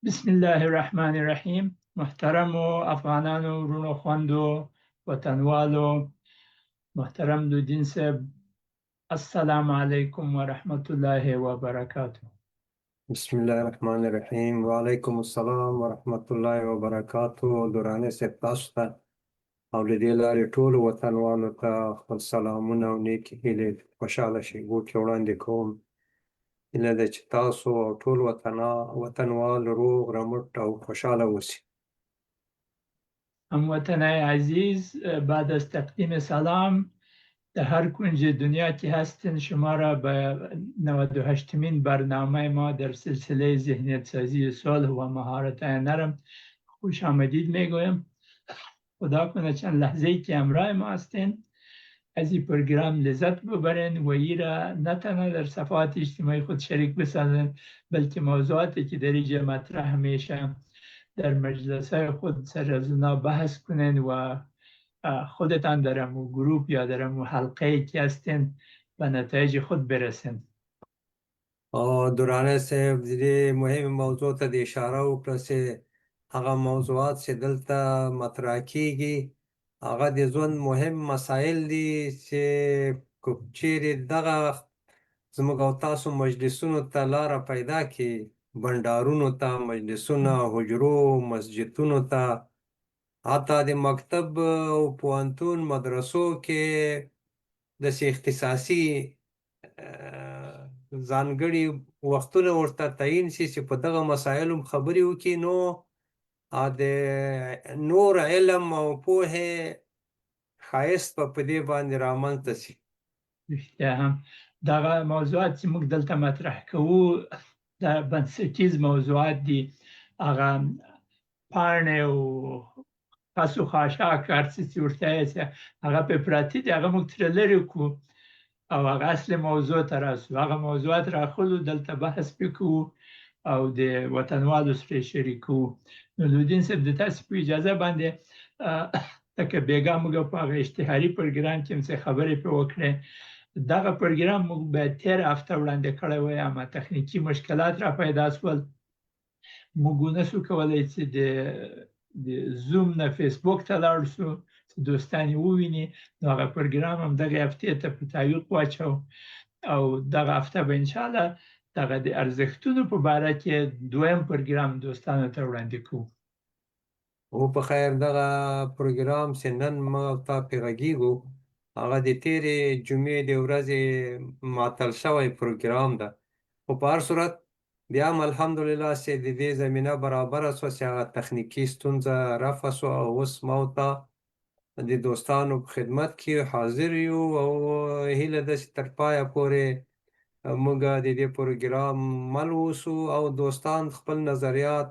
بسم الله الرحمن الرحیم. محترمو افغانانو، وروڼو، خوندو، وطنوالو، محترم لودین صاحب، السلام علیکم ورحمت الله وبرکاته. بسم الله الرحمن الرحیم. وعلیکم السلام ورحمت الله وبرکاته. درانه صاحب، تاسو ته او له دې لارې ټولو وطنوالو ته خپل سلامونه او نیکې هیلې خوشحاله شېبو کې وړاندې کوم. هیله ده چې تاسو او ټول وطنوال روغ رمټ او خوشحاله اوسئ. هموطنای عزیز، بعد از تقدیم سلام، در هر کنج دنیا که هستین شما را به 98مین برنامه ما در سلسله ذهنیت سازی صلح و مهارت نرم خوش آمدید میگویم. خدا کنه چند لحظه ای که همراه ما هستین از این پروگرام لذت ببرین و ای را نه تنها در صفحات اجتماعی خود شریک بسازن، بلکه موضوعاتی که در اینجا مطرح میشه در مجلس های خود سر از اونا بحث کنین و خودتان در امو گروپ یا در امو حلقه که هستین به نتایج خود برسین. او درانه صاحب، د دې مهمې موضوع ته د اشاره وکړه چې هغه موضوعات چې دلته مطرح کیږي هغه د ژوند مهم مسایل دي چې که چیرې دغه زموږ او تاسو مجلسونو ته لاره پیدا کړي، بنډارونو ته، مجلسونه، حجرو، مسجدونو ته، حتی د مکتب او پوهنتون مدرسو کې داسې اختصاصي ځانګړي وختونه ورته تعین شي چې په دغه مسایلو هم خبرې وکړي، نو د نور علم او پوهې ښایست به په دې باندې رامنځته شي. رښتیا هم دغه موضوعات چې موږ دلته مطرح کوو دا بنسټیز موضوعات دي. هغه پاڼې او خس و خاشاک هر څه چې ورته یې هغه پرې پراته دي، هغه موږ ترې لرې کړو او هغه اصل موضوع ته راسو، هغه موضوعات راخلو، دلته بحث پرې کوو او د وطنوالو سره شریکوو. نو لودین صاحب، د تاسو په اجازه باندې، لکه بېګا موږ په هغه اشتهاري پروګرام کې هم څه خبرې پرې وکړې، دغه پروګرام موږ باید تېره هفته وړاندې کړی وای، اما تخنیکي مشکلات را پیدا شول، موږ ونه شو کولی چې د زوم نه فیسبوک ته لاړ شو چې دوستان یې وویني. نو هغه پروګرام هم دغې هفتې ته په تعویق واچو او دغه هفته به انشاءالله دغه د ارزښتونو په باره کې دویم پروګرام دوستانو ته وړاندې کوو. او په خیر، دغه پروګرام چې نن موږ او تا پرې غږېږو هغه د تېرې جمعې د ورځې معطل شوی پروګرام ده، خو په هر صورت بیا هم الحمدلله چې د دې زمینه برابره شوه چې هغه تخنیکي ستونزه رفع شوه او اوس ما او تا د دوستانو په خدمت کې حاضر یو او هیله ده چې تر پایه پورې موږ د دې پروګرام مل اوسو او دوستان خپل نظریات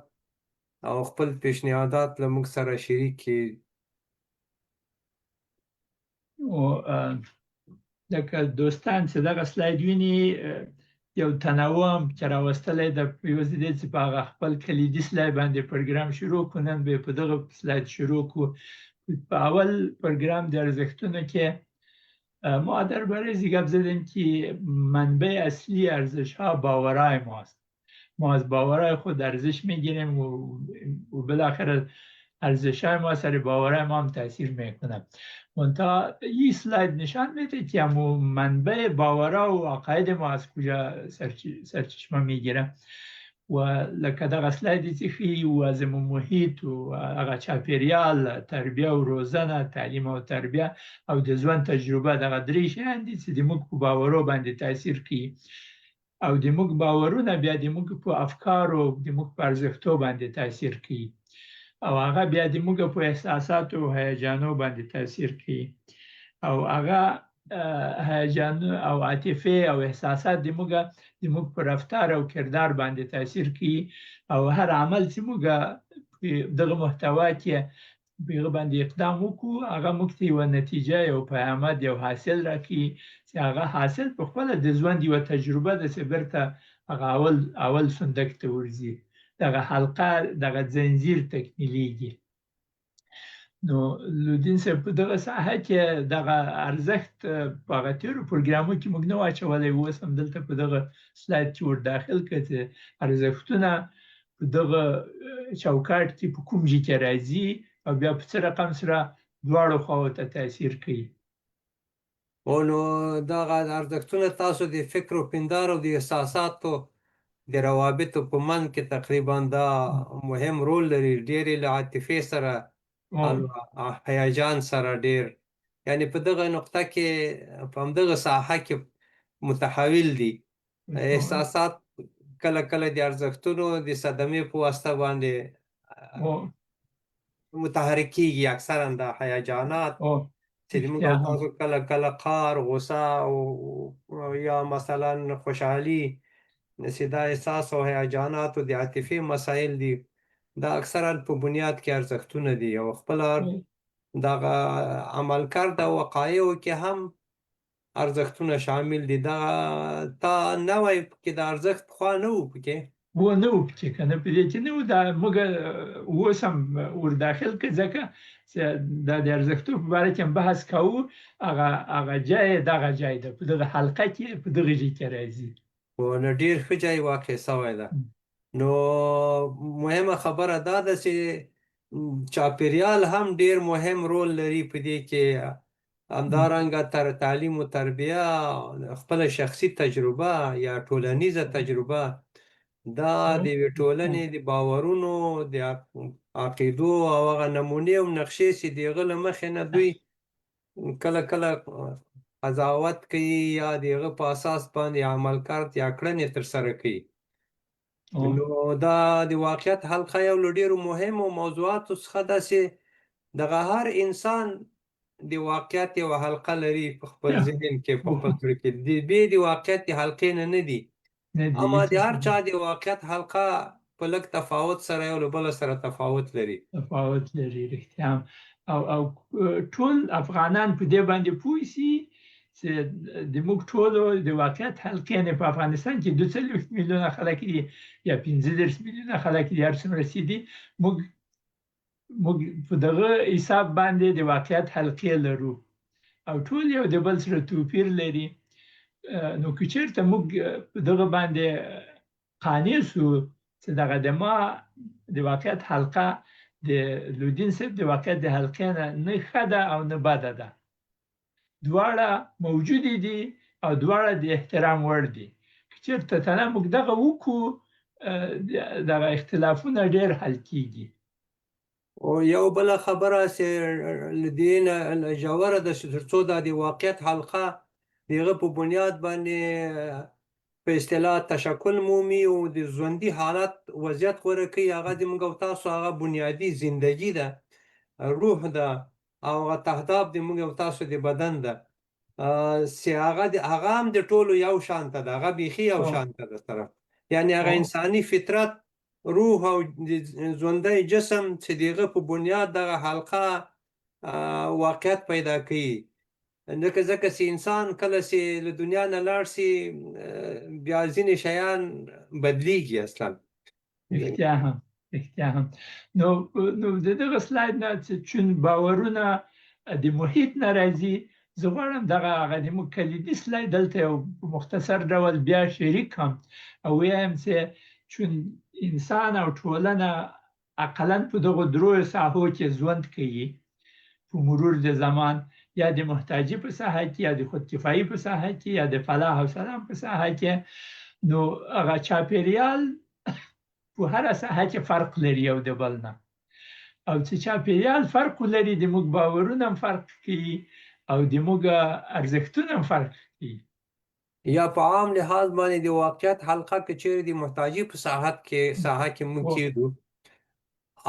او خپل پیشنهادات له موږ سره شریک کړي. او لکه دوستان چې دغه سلاید ویني، یو تنوع هم چې راوستلی ده. یوازې دی چې په هغه خپل کلیدي سلاید باندې پروګرام شروع کړو، نن به په دغه سلاید شروع کړو. په اول پروګرام د ارزښتونو کې ما درباره ازی گپ زدیم که منبع اصلی ارزش ها باورای ماست. ما از باورای خود ارزش میگیریم و بالاخره ارزش های ما سر باورای ما هم تاثیر میکنه. منتها این سلاید نشان میده که همو منبع باورا و عقاید ما از کجا سرچشمه میگیره و لکه دغه سلاید چې ښیي و زموږ محیط و هغه چاپیریال، تربیه او روزنه، تعلیم او تربیه او د ژوند تجربه، دغه درې شیان دي چې د موږ په باورو باندې تاثیر کوي او د موږ باورونه بیا د موږ په افکارو، د موږ په ارزښتو باندې تاثیر کوي او هغه بیا د موږ په احساساتو او هیجانو باندې تاثیر کوي او هغه هیجان او عاطفې او احساسات د موږ په رفتار او کردار باندې تاثیر کوي او هر عمل چې موږ دغه محتوا کې په هغه باندې اقدام وکړو، هغه موږ ته یوه نتیجه، یو پیامد، یو حاصل راکړي چې هغه حاصل په خپله د ژوند یوه تجربه ده چې بیرته هغه اول صندوق ته ورځي، دغه حلقه، دغه ځنځیر تکمیلیږي. نو لودین صاحب، په دغه ساحه کې دغه ارزښت په هغه تېرو پروګرامو کې موږ نه و اچولی، اوس هم دلته په دغه سلاید کې ور داخل کړه چې ارزښتونه په دغه چوکاټ کې په کوم ځای کې راځي او بیا په څه رقم سره دواړو خواو ته تاثیر کوي. او نو دغه ارزښتونه تاسو د فکر او پندار او د احساساتو د روابطو په منځ کې تقریبا دا مهم رول لري. ډېر یې له عاطفې سره او هیجان سره ډېر، یعنی په دغه نقطه کې، په همدغه ساحه کې متحول دي. احساسات کله کله د ارزښتونو د صدمې په واسطه باندې متحرک کیږي. اکثرا دا هیجانات چې موږ او تاسو کله کله قار، غوسه او یا مثلا خوشحالي، چې دا احساس او هیجانات او د عاطفې مسایل دي، دا اکثرا په بنیاد کې ارزښتونه دي. او خپله دغه عملکرد او وقایعو کې هم ارزښتونه شامل دي. دا تا نوی پکې د ارزښت پخوا نه وو پکې؟ و نه وو پکې، که نه په دې کې نه وو. دا موږ اوس هم ور داخل کړ، ځکه چې دا د ارزښتونو په باره کې هم بحث کوو. هغه جای دغه جای ده، په دغه حلقه کې په دغه ځای کې راځي. نو ډېر ښه جای واقع سوی ده. نو مهمه خبره دا ده چې چاپیریال هم ډېر مهم رول لري په دې کې. همدارنګه تر تعلیم و تربیه، خپله شخصي تجربه یا ټولنیزه تجربه، دا د یوې ټولنې د باورونو، د عقیدو او هغه نمونې او نقشې چې د هغه له مخې نه دوی کله کله قضاوت کوي یا د هغه په اساس باندې عملکرد یا کړنې ترسره کوي. نو دا د واقعیت حلقه یو له ډېرو مهمو موضوعاتو څخه ده چې دغه هر انسان د واقعیت یوه حلقه لري په خپل ذهن کې، په خپل زړه کې، د بې د واقعیت د حلقې نه نه دي. اما د هر چا د واقعیت حلقه په لږ تفاوت سره یو له بله سره تفاوت لري. تفاوت لري، رښتیا. او ټول افغانان په دې باندې پوه شي چې د موږ ټولو د واقعیت حلقې، یعنې په افغانستان کې 42 میلیونه خلک دي یا 35 میلیونه خلک دي، هر څومره چې دي، موږ په دغه حساب باندې د واقعیت حلقې لرو او ټول یو د بل سره توپیر لري. نو که چېرته موږ په دغه باندې قانع شو چې دغه د ما د واقعیت حلقه د لودین صاحب د واقعیت د حلقې نه نه ښه ده او نه بده ده، دواړه موجودې دي او دواړه د احترام وړ دي، که چېرته تنه موږ دغه وکړو، دغه اختلافونه ډېر حل کېږي. او یو بله خبره چې له دې نه ژوره ده چې تر څو دا د واقعیت حلقه د هغه په بنیاد باندې په اصطلاح تشکل مومي او د ژوندي حالت وضعیت غوره کوي، هغه د موږ او تاسو هغه بنیادي زندګي ده، روح ده، او هغه تهداب د موږ او تاسو د بدن ده، چې هغه هم د ټولو یو شان ته ده، هغه بیخي یو شان ته ده سره، یعنی هغه انساني فطرت، روح او ژوندی جسم چې د هغه په بنیاد دغه حلقه واقعیت پیدا کوي. ځکه چې انسان کله چې له دنیا نه لاړ شي، بیا ځینې شیان بدلیږي اصلا. رښتیا هم، رښتیا هم. نو د دغه سلاید نه چې چون باورونه د محیط نه راځي، زه غواړم دغه هغه د موږ کلیدي سلاید دلته یو په مختصر ډول بیا شریک کړم او ووایم چې چون انسان او ټولنه اقلا په دغو درو ساحو کې ژوند کوي په مرور د زمان، یا د محتاجي په ساحه کې، یا د خودکفایي په ساحه کې، یا د فلاح او سلام په ساحه کې، نو هغه چاپیریال په هره ساحه کې فرق لري یو د بل نه، او چې چاپیریال فرق ولري د موږ باورونه هم فرق کوي او د موږ ارزښتونه هم فرق کوي. یا په عام لحاظ باندې د واقعیت حلقه که چیرې د محتاجي په ساحه کې موږ کېدو،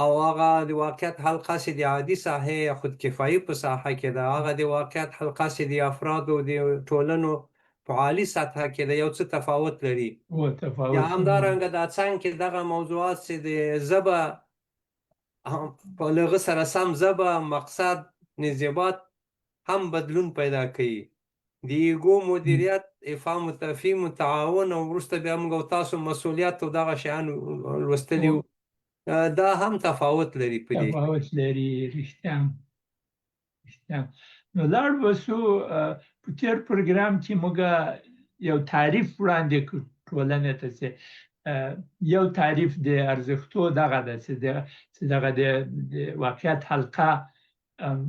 او هغه د واقعیت حلقه چې د عادي ساحې یا خودکفایي په ساحه کې ده، هغه د واقعیت حلقه چې د افرادو د ټولنو په عالي سطحه کې ده، یو څه تفاوت لري. یا همدارنګه دا څنګ کې دغه موضوعات چې د ژبه په له هغه سره سم ژبه، مقصد، نظیبات هم بدلون پیدا کوي. د ایګو مدیریت، افهام و تفهیم و تعاون، او وروسته بیا موږ او تاسو مسؤلیت او دغه شیان لوستلي وو، دا هم تفاوت لري په دې. تفاوت لري، رښتیا رښتیا. نو لاړ به شو په تېر پروګرام کې موږ یو تعریف وړاندې کړ ټولنې ته چې یو تعریف د ارزښتو دغه ده چې دغه د واقعیت حلقه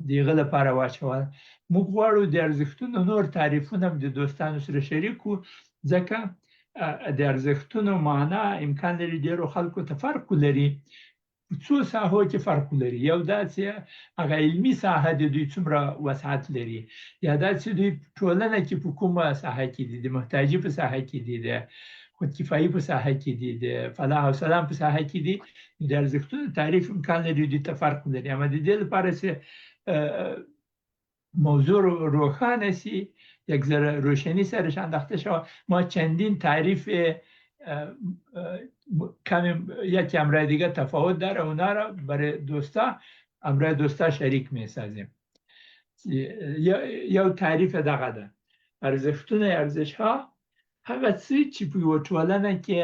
د هغه لپاره واچوله. موږ غواړو د ارزښتونو نور تعریفونه هم د دوستانو سره شریک کړو، ځکه د ارزښتونو معنا امکان لري ډېرو خلکو ته فرق ولري، په څو ساحو کې فرق ولري. یو دا چې هغه علمي ساحه د دوی څومره وسعت لري، یا دا چې دوی ټولنه کې په کومه ساحه کې دي، د محتاجي په ساحه کې دي، د خودکفایي په ساحه کې دي، د فلاح او سلام په ساحه کې دي. د ارزښتونو تعریف امکان لري دوی ته فرق ولري. اما د دې لپاره چې موضوع روښانه شي، یک ذره روشنی سرش انداخته شود، ما چندین تعریف کمی یکی امرای دیگه تفاوت داره، اونا را برای دوستا امرای دوستا شریک میسازیم. یو تعریف دغه ده. ارزښتونه ارزش‌ها هغه څه چې په یوه ټولنه کې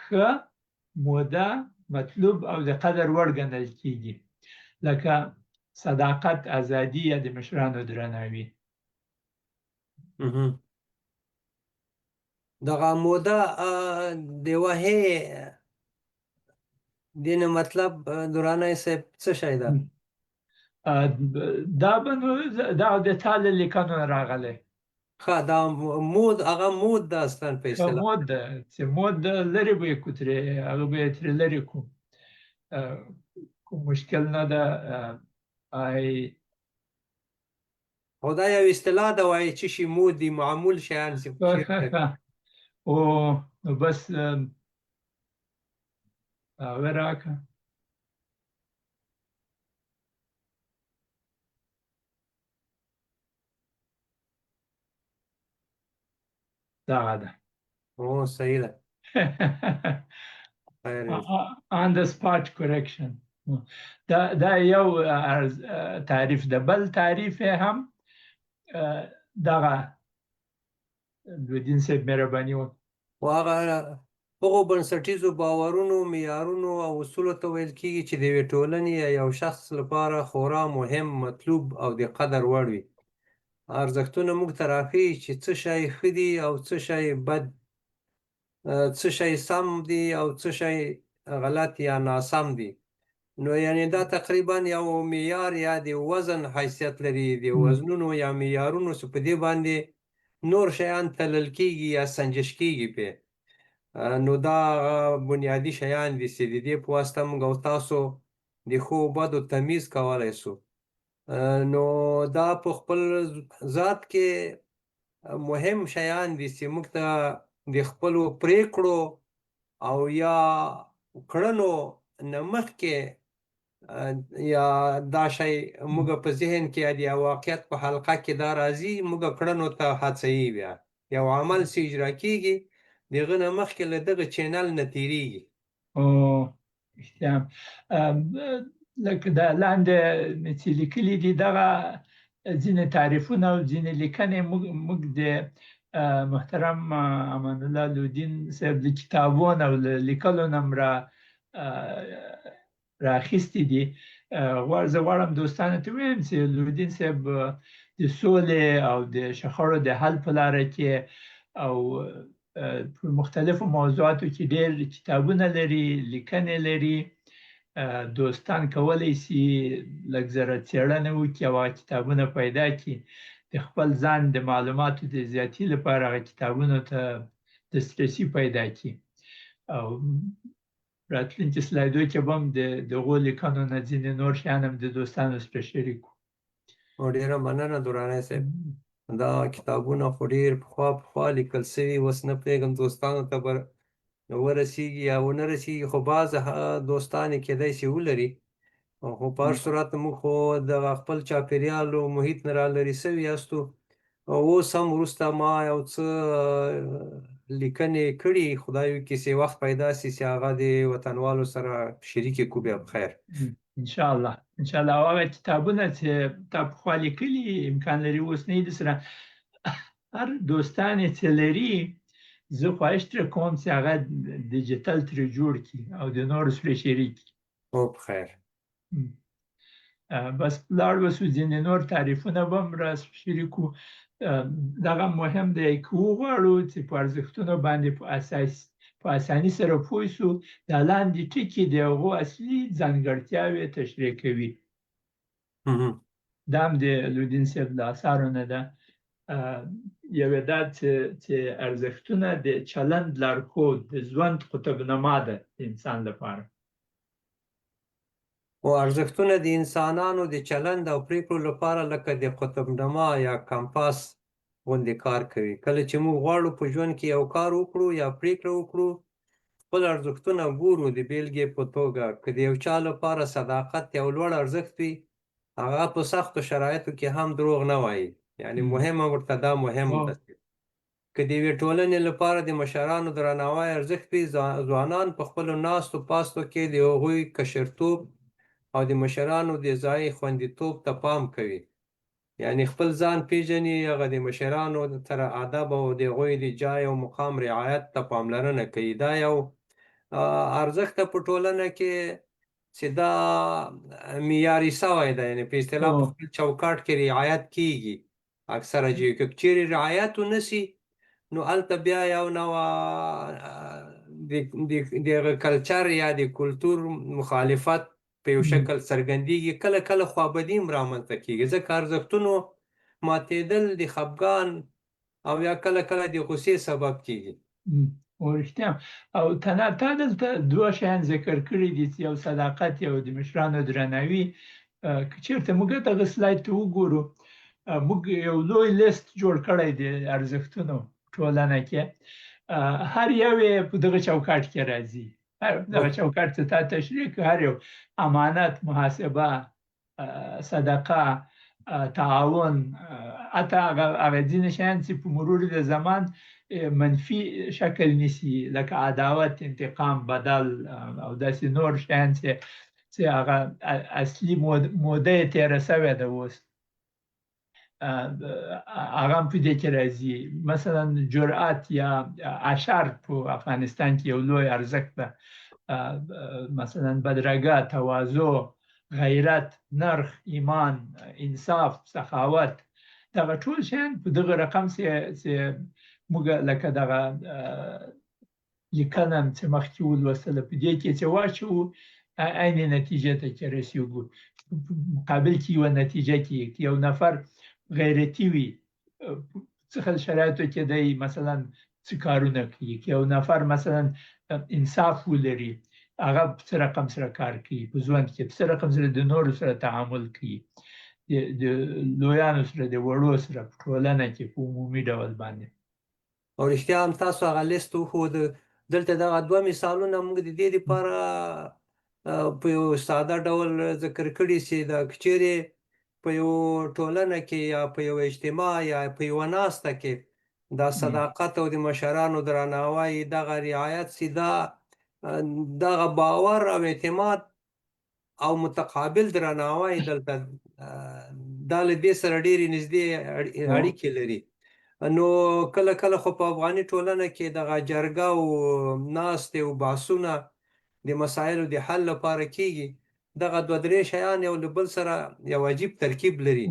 ښه، موده، مطلوب او د قدر وړ ګڼل کیږي، لکه صداقت، ازادي یا د مشرانو درناوی. دغه موده د وحې دین مطلب درانی صاحب څه شی ده؟ دا به نو دا د تا له لیکنو نه راغلی. ښه، دا مود هغه مود ده اصلا په اصطلاح. مود ده چې مود لرې به یې کړو ترې، هغه به یې ترې لرې کړو، کوم مشکل نه ده. خو دا یو اصطلاح ده، وایي چې شي مود دي، معمول شیان چې ښه، ښه. او نو بس هغه راکړه. دغه ده. صحیح ده. On the spot correction. دا یو تعریف ده. بل تعریف یې هم دغه لودین صاحب مهرباني وکړه. خو هغه هغو بنسټیزو باورونو، معیارونو او اصولو ته ویل کېږي چې د یوې ټولنې یا یو شخص لپاره خورا مهم، مطلوب او د قدر وړ وي. ارزښتونه موږ ته راښیي چې څه شی ښه دي او څه شی بد، څه شی سم دي او څه شی غلط یا ناسم دي. نو یعنی دا تقریبا یو معیار یا د وزن حیثیت لري، د وزنونو یا معیارونو چې په دې باندې نور شیان تلل کېږي یا سنجش کېږي پې. نو دا بنیادي شیان دي چې د دې په واسطه موږ او تاسو د ښو بدو تمیز کولی سو. نو دا په خپل ذات کې مهم شیان دي چې موږ ته د خپلو پرېکړو او یا کړنو نه مخکې یا دا شی موږ په ذهن کې یا د واقعیت په حلقه کې دا راځي، موږ کړنو ته هڅوي. بیا یو عمل چې اجرا کېږي د هغه نه مخکې له دغه چینل نه تېرېږي. رښتیا لکه دا لاندې مې چې لیکلي دي دغه ځینې تعریفونه او ځینې لیکنې موږ د محترم امان الله لودین صاحب د کتابونو او له لیکلو نه هم را اخیستي دي. زه غواړم دوستانو ته ووایم چې لودین صاحب د سولې او د شخړو د حل په لاره کې او په مختلفو موضوعاتو کې ډېر کتابونه لري، لیکنې لري. دوستان کولی شي لږ ذره څېړنه وکړي او هغه کتابونه پیدا کړي، د خپل ځان د معلوماتو د زیاتي لپاره هغه کتابونو ته دسترسي پیدا کړي. او راتلونکي سلایدو کې به هم د دغو لیکنو نه ځینې نور شیان هم د دوستانو سره شریک کړو. ډېره مننه درانی صاحب. دا کتابونه خو ډېر پخوا پخوا لیکل سوي، اوس نه پوهېږم دوستانو ته به ورسېږي یا ونه رسېږي، خو بعض دوستان یې کېدای شي ولري. خو په هر صورت موږ خو دغه خپل چاپېریال او محیط نه را لرې سوي یاستو. اوس هم وروسته ما یو څه لیکنې کړي، خدای وکړي چې وخت پیدا سي چې هغه د وطنوالو سره شریکې کړو. بیا په خیر انشاءالله. انشاءالله. او هغه کتابونه چې تا پخوا لیکلي امکان لري اوس نه دي سره، هر دوستان یې چې لري زه خواهش ترې کوم چې هغه ډیجیټل ترې جوړ کړي او د نورو سره شریک کړي. او په خیر. بس لاړ به سو، ځینې نور تعریفونه به هم را شریک کړو. دغه مهم دی که وغواړو چې په ارزښتونو باندې په اساس په اساني سره پوه شو، دا لاندې ټکي د هغو اصلي ځانګړتیاوې تشریح کوي. دا هم د لودین صاحب له اثارو نه ده. یوه دا چې ارزښتونه د چلند لارښود، د ژوند قطب نما ده د انسان لپاره. او ارزښتونه د انسانانو د چلند او پریکړو لپاره لکه د قطب نما یا کمپاس غوندې کار کوي. کله چې موږ غواړو په ژوند کې یو کار وکړو یا پریکړه وکړو، خپل ارزښتونه ګورو. د بیلګې په توګه، که د یو چا لپاره صداقت یو لوړ ارزښت وي، هغه په سختو شرایطو کې هم دروغ نه وایي، یعنی مهمه ورته دا مهم ده. که د یوې ټولنې لپاره د مشرانو درناوی ارزښت وي، ځوانان په خپلو ناستو پاستو کې د هغوی کشرتوب او د مشرانو د ځای خوندیتوب ته پام کوي، یعنی خپل ځان پیژني، هغه د مشرانو سره ادب او د هغوی د جای او مقام رعایت ته پاملرنه کوي. دا یو ارزښت په ټولنه کې چې دا معیاري سوی دی، یعنی په اصطلاح په خپل چوکاټ کې رعایت کیږي اکثره چې که چیرې رعایت ونه سي، نو هلته بیا یو نوع د هغه کلچر یا د کلتور مخالفت په یو شکل څرګندیږي. کله کله خوابدي هم رامنځته کیږي، ځکه ارزښتونو ماتېدل د خپګان او یا کله کله د غوسې سبب کیږي. رښتیا. او تنا تا دلته دوه شیان ذکر کړي دي، چې یو صداقت، یو د مشرانو درناوي. که چېرته موږ دغه سلاید ته وګورو، موږ یو لوی لیست جوړ کړی دی ارزښتونو ټولنه کې، هر یو یې په دغه چوکاټ کې راځي. دغه چوکاټ ته تا تشریح کړ، هر یو امانت، محاسبه، صدقه، تعاون، حتی هغه ځینې شیان چې په مرور د زمان منفي شکل نیسي، لکه عداوت، انتقام، بدل او داسې نور شیان چې هغه اصلي موده یې تېره شوې ده اوس، هغه هم په دې کې راځي. مثلا جرأت یا اشر په افغانستان کې یو لوی ارزښت ده. مثلا بدرګه، تواضع، غیرت، نرخ، ایمان، انصاف، سخاوت، دغه ټول شیان په دغه رقم چې موږ لکه دغه لیکنه چې مخکې ولوستله، په دې کې چې واچوو عین نتیجه ته چې رسیږو. مقابل کې یوه نتیجه کې یو نفر غیرتي وي، څه خل شرایطو کې دی مثلا څه کارونه کوي، که یو نفر مثلا انصاف ولري، هغه په څه رقم سره کار کوي په ژوند کې، په څه رقم سره د نورو سره تعامل کوي، د لویانو سره، د وړو سره، په ټولنه کې په عمومي ډول باندې. او رښتیا هم تاسو هغه لیست وښود. دلته دغه دوه مثالونه موږ د دې لپاره په یو ساده ډول ذکر کړي چې دا که چیرې په یو ټولنه کې یا په یو اجتماع یا په یوه ناسته کې دا صداقت او د مشرانو درناوی دغه رعایت سي، دا دغه باور او اعتماد او متقابل درناوی دلته دا له دې سره ډېرې نږدې اړیکې لري. نو کله کله خو په افغاني ټولنه کې دغه جرګه او ناستې او بحثونه د مسایلو د حل لپاره کیږي. دغه دوه درې شیان یو له بل سره یو عجیب ترکیب لري.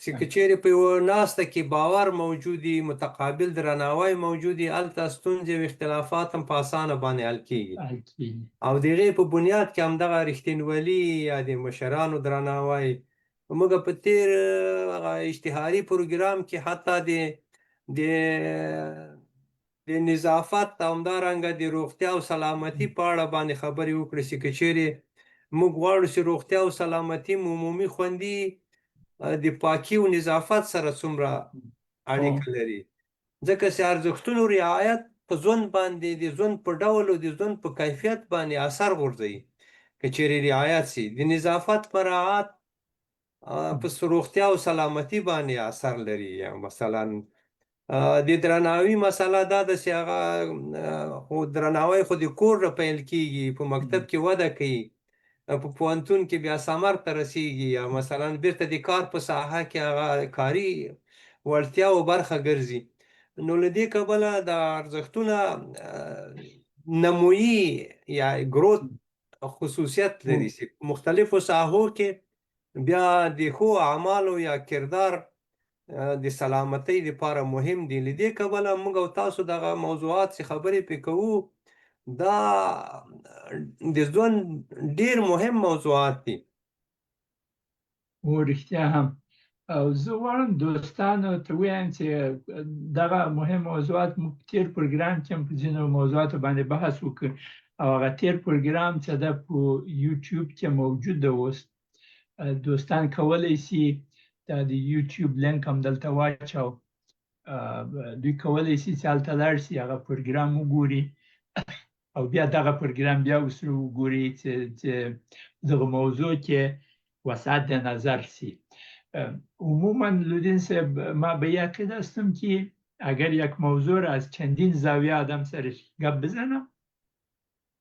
چې که چیرې په یوه ناسته کې باور موجود وي، متقابل درناوی موجود وي، هلته ستونزې او اختلافات هم په اسانه باندې حل کیږي. او د هغې په بنیاد کې همدغه رښتینولي یا د مشرانو درناوی، موږ په تېر هغه اشتهاري پروګرام کې حتی د د نظافت او همدارنګه د روغتیا او سلامتی په اړه باندې خبرې وکړې چې که چیرې موږ غواړو چې روغتیا او سلامتی مو عمومي خوندي، د پاکي او نظافت سره څومره اړیکه لري، ځکه چې ارزښتونو رعایت په ژوند باندې، د ژوند په ډول او د ژوند په کیفیت باندې اثر غورځوي. که چیرې رعایت شي، د نظافت مراعات په روغتیا او سلامتی باندې اثر لري. مثلا د درناوي مسله دا ده چې هغه خو درناوی خو د کور نه پیل کیږي، په مکتب کې وده کوي، په پوهنتون کې بیا ثمر ته رسیږي، یا مثلا بیرته د کار په ساحه کې هغه کاري وړتیا او برخه ګرځي. نو له دې کبله دا ارزښتونه نمویي یا ګروت خصوصیت لري چې مختلفو ساحو کې بیا د ښو اعمالو یا کردار د سلامتۍ لپاره مهم دي. له دې کبله موږ او تاسو دغه موضوعات چې خبرې پرې کوو، دا د ژوند ډېر مهم موضوعات دي. او رښتیا هم. او زه غواړم دوستانو ته ووایم چې دغه مهم موضوعات موږ تېر پروګرام کې هم په ځینو موضوعاتو باندې بحث وکړ، او هغه تېر پروګرام چې ده په یوټیوب کې موجود ده اوس، دوستان کولی شي دا د یوټیوب لینک هم دلته واچو، دوی کولی شي چې هلته لاړ شي، هغه پروګرام وګوري او بیا دغه پروګرام بیا ورسره وګوري چې دغه موضوع کې وسعت د نظر شي. عموما لودین صاحب، ما به این عقیده هستم که اگر یک موضوع را از چندین زاویه آدم سرش گپ بزنه،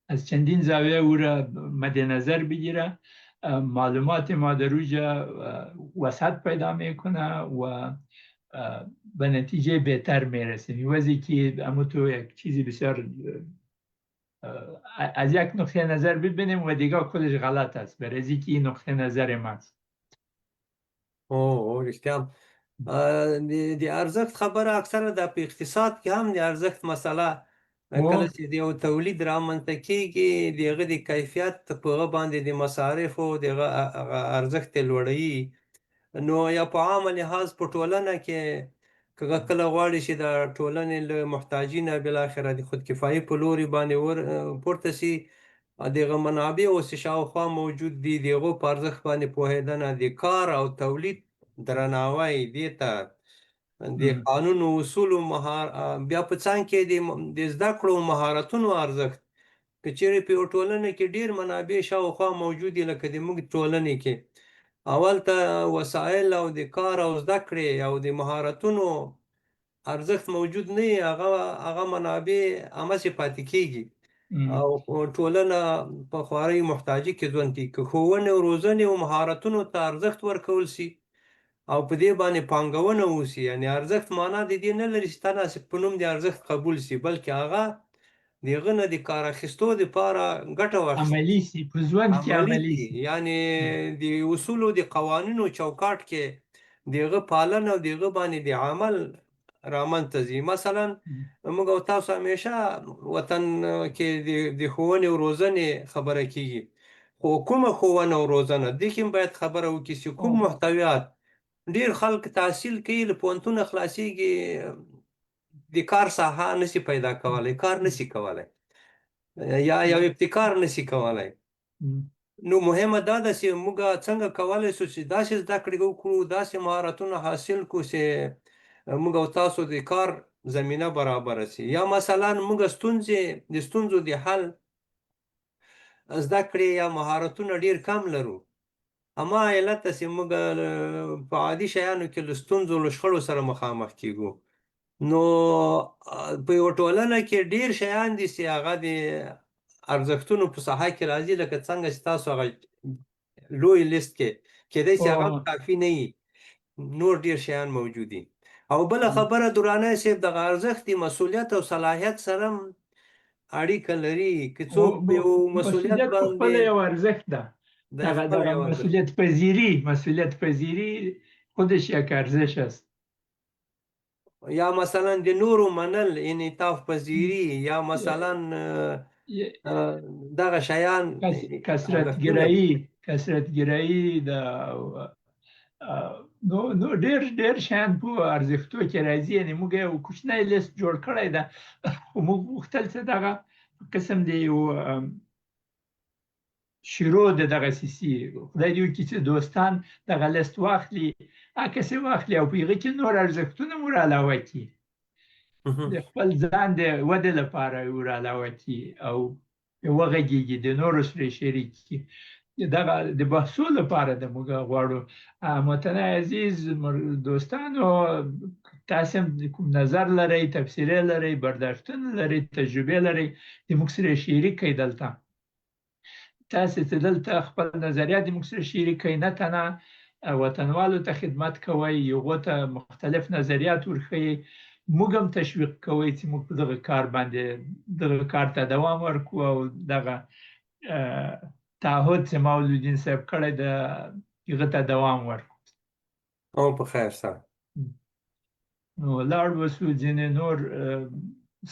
از چندین زاویه او را مد نظر بگیره، معلومات ما در اوجا وسعت پیدا میکنه و به نتیجه بهتر میرسیم. وضعی که اما تو یک چیزی بسیار از یک نقطه نظر ببینیم و دیگه کلش غلط است، برای از اینکه این نقطه نظر ماست. او رښتیا هم. د ارزښت خبره اکثره د په اقتصاد کې هم د ارزښت مسله، کله چې د یو تولید رامنځته کېږي، د هغه د کیفیت په هغه باندې د مصارفو د هغه ارزښت لوړوي. نو یا په عامه لحاظ په ټولنه کې که کله غواړي چې د ټولنې له محتاجینه بالاخره د خودکفایي په لوري باندې پورته شي، د هغه منابع اوس چې شاوخوا موجود دي، د هغو په ارزښت باندې پوهېدنه، د کار او تولید درناوی، دې ته د قانون او اصولو بیا په څنګ کې د زده کړو مهارتونو ارزښت. که چیرې په یوه ټولنه کې ډېر منابع شاوخوا موجود دي، لکه د موږ ټولنې کې اول ته وسایل او د کار او زده کړې او د مهارتونو ارزښت موجود نه وي، هغه منابع هماسې پاتې کېږي او ټولنه په خوارۍ محتاجي کې ژوند کوي. که ښوونې او روزنې او مهارتونو ته ارزښت ورکول شي او په دې باندې پانګونه وشي، یعنې ارزښت معنا د دې نه لري چې تناسب په نوم د ارزښت قبول شي، بلکې هغه د هغه نه د کار اخیستو دپاره ګټه واخیستل عملي شي، په ژوند کې عملي عملي شي. شي. یعنې د اصولو د قوانینو چوکاټ کې د هغه پالنه او د هغه باندې د عمل رامنځته ځي. مثلا موږ او تاسو همیشه وطن کې د ښوونې او روزنې خبره کیږي، خو کومه ښوونه او روزنه دې کې هم باید خبره وکړي چې کوم محتویات. ډېر خلک تحصیل کوي، له پوهنتونه خلاصېږي، د کار ساحه نشي پیدا کولی، کار نشي کولی، یا یو ابتکار نشي کولی. نو مهمه دا ده چې موږ څنګه کولی شو چې داسې زده کړې وکړو، داسې مهارتونه حاصل کړو چې موږ او تاسو د کار زمینه برابره شي. یا مثلا موږ د ستونزو د حل زده کړې یا مهارتونه ډېر کم لرو، اما علت چې موږ په عادي شیانو کې له ستونزو له شخړو سره مخامخ کیږو. نو په یوه ټولنه کې ډېر شیان دي چې هغه د ارزښتونو په ساحه کې راځي، لکه څنګه چې تاسو هغه لوی لیست کې کېدای شي هغه کافي نه وي، نور ډېر شیان موجود دي. او بله خبره درانی صاحب، دغه ارزښت د مسؤلیت او صلاحیت سره هم اړیکه لري. که څوک په یو مسؤلیت مسؤلیت په باندې خپله یو ارزښت ده، د خپله دغه یو ارزښت. مسؤلیت پذیری خودش یک ارزش است. یا مثلا د نورو منل، انعطاف پذیری، یا مثلا دغه شیان کثرتګرایی د نو ډېر شیان په ارزښتو کې راځي. یعنې موږ یو کوچنی لیست جوړ کړی ده، خو موږ غوښتل چې دغه قسم د یو شروع د دغه سیسي، خدای دې وکړي چې دوستان دغه لیست واخلي، عکس یې واخلي او په هغه کې نور ارزښتونه مو راعلاوه کړي، د خپل ځان د ودې لپاره یې ورعلاوه کړي او وغږېږي، د نورو سره یې شریک کړي. دغه د بحثو لپاره د موږ غواړو. متنه عزیز دوستانو، تاسې هم کوم نظر لرئ، تبصرې لرئ، برداشتونه لرئ، تجربې لرئ، د موږ سره یې شریک کړئ. دلته تاسې چې دلته خپل نظریات د موږ سره شریک کړئ، نه تنها وطنوالو ته خدمت کوئ، هغو ته مختلف نظریات ورښیئ، موږ هم تشویق کوئ چې موږ په دغه کار باندې دغه کار ته دوام ورکړو او دغه تعهد چې مولودین صاحب کړی ده هغه ته دوام ورکړو. او په خیر سره. نو لاړ به شو، ځینې نور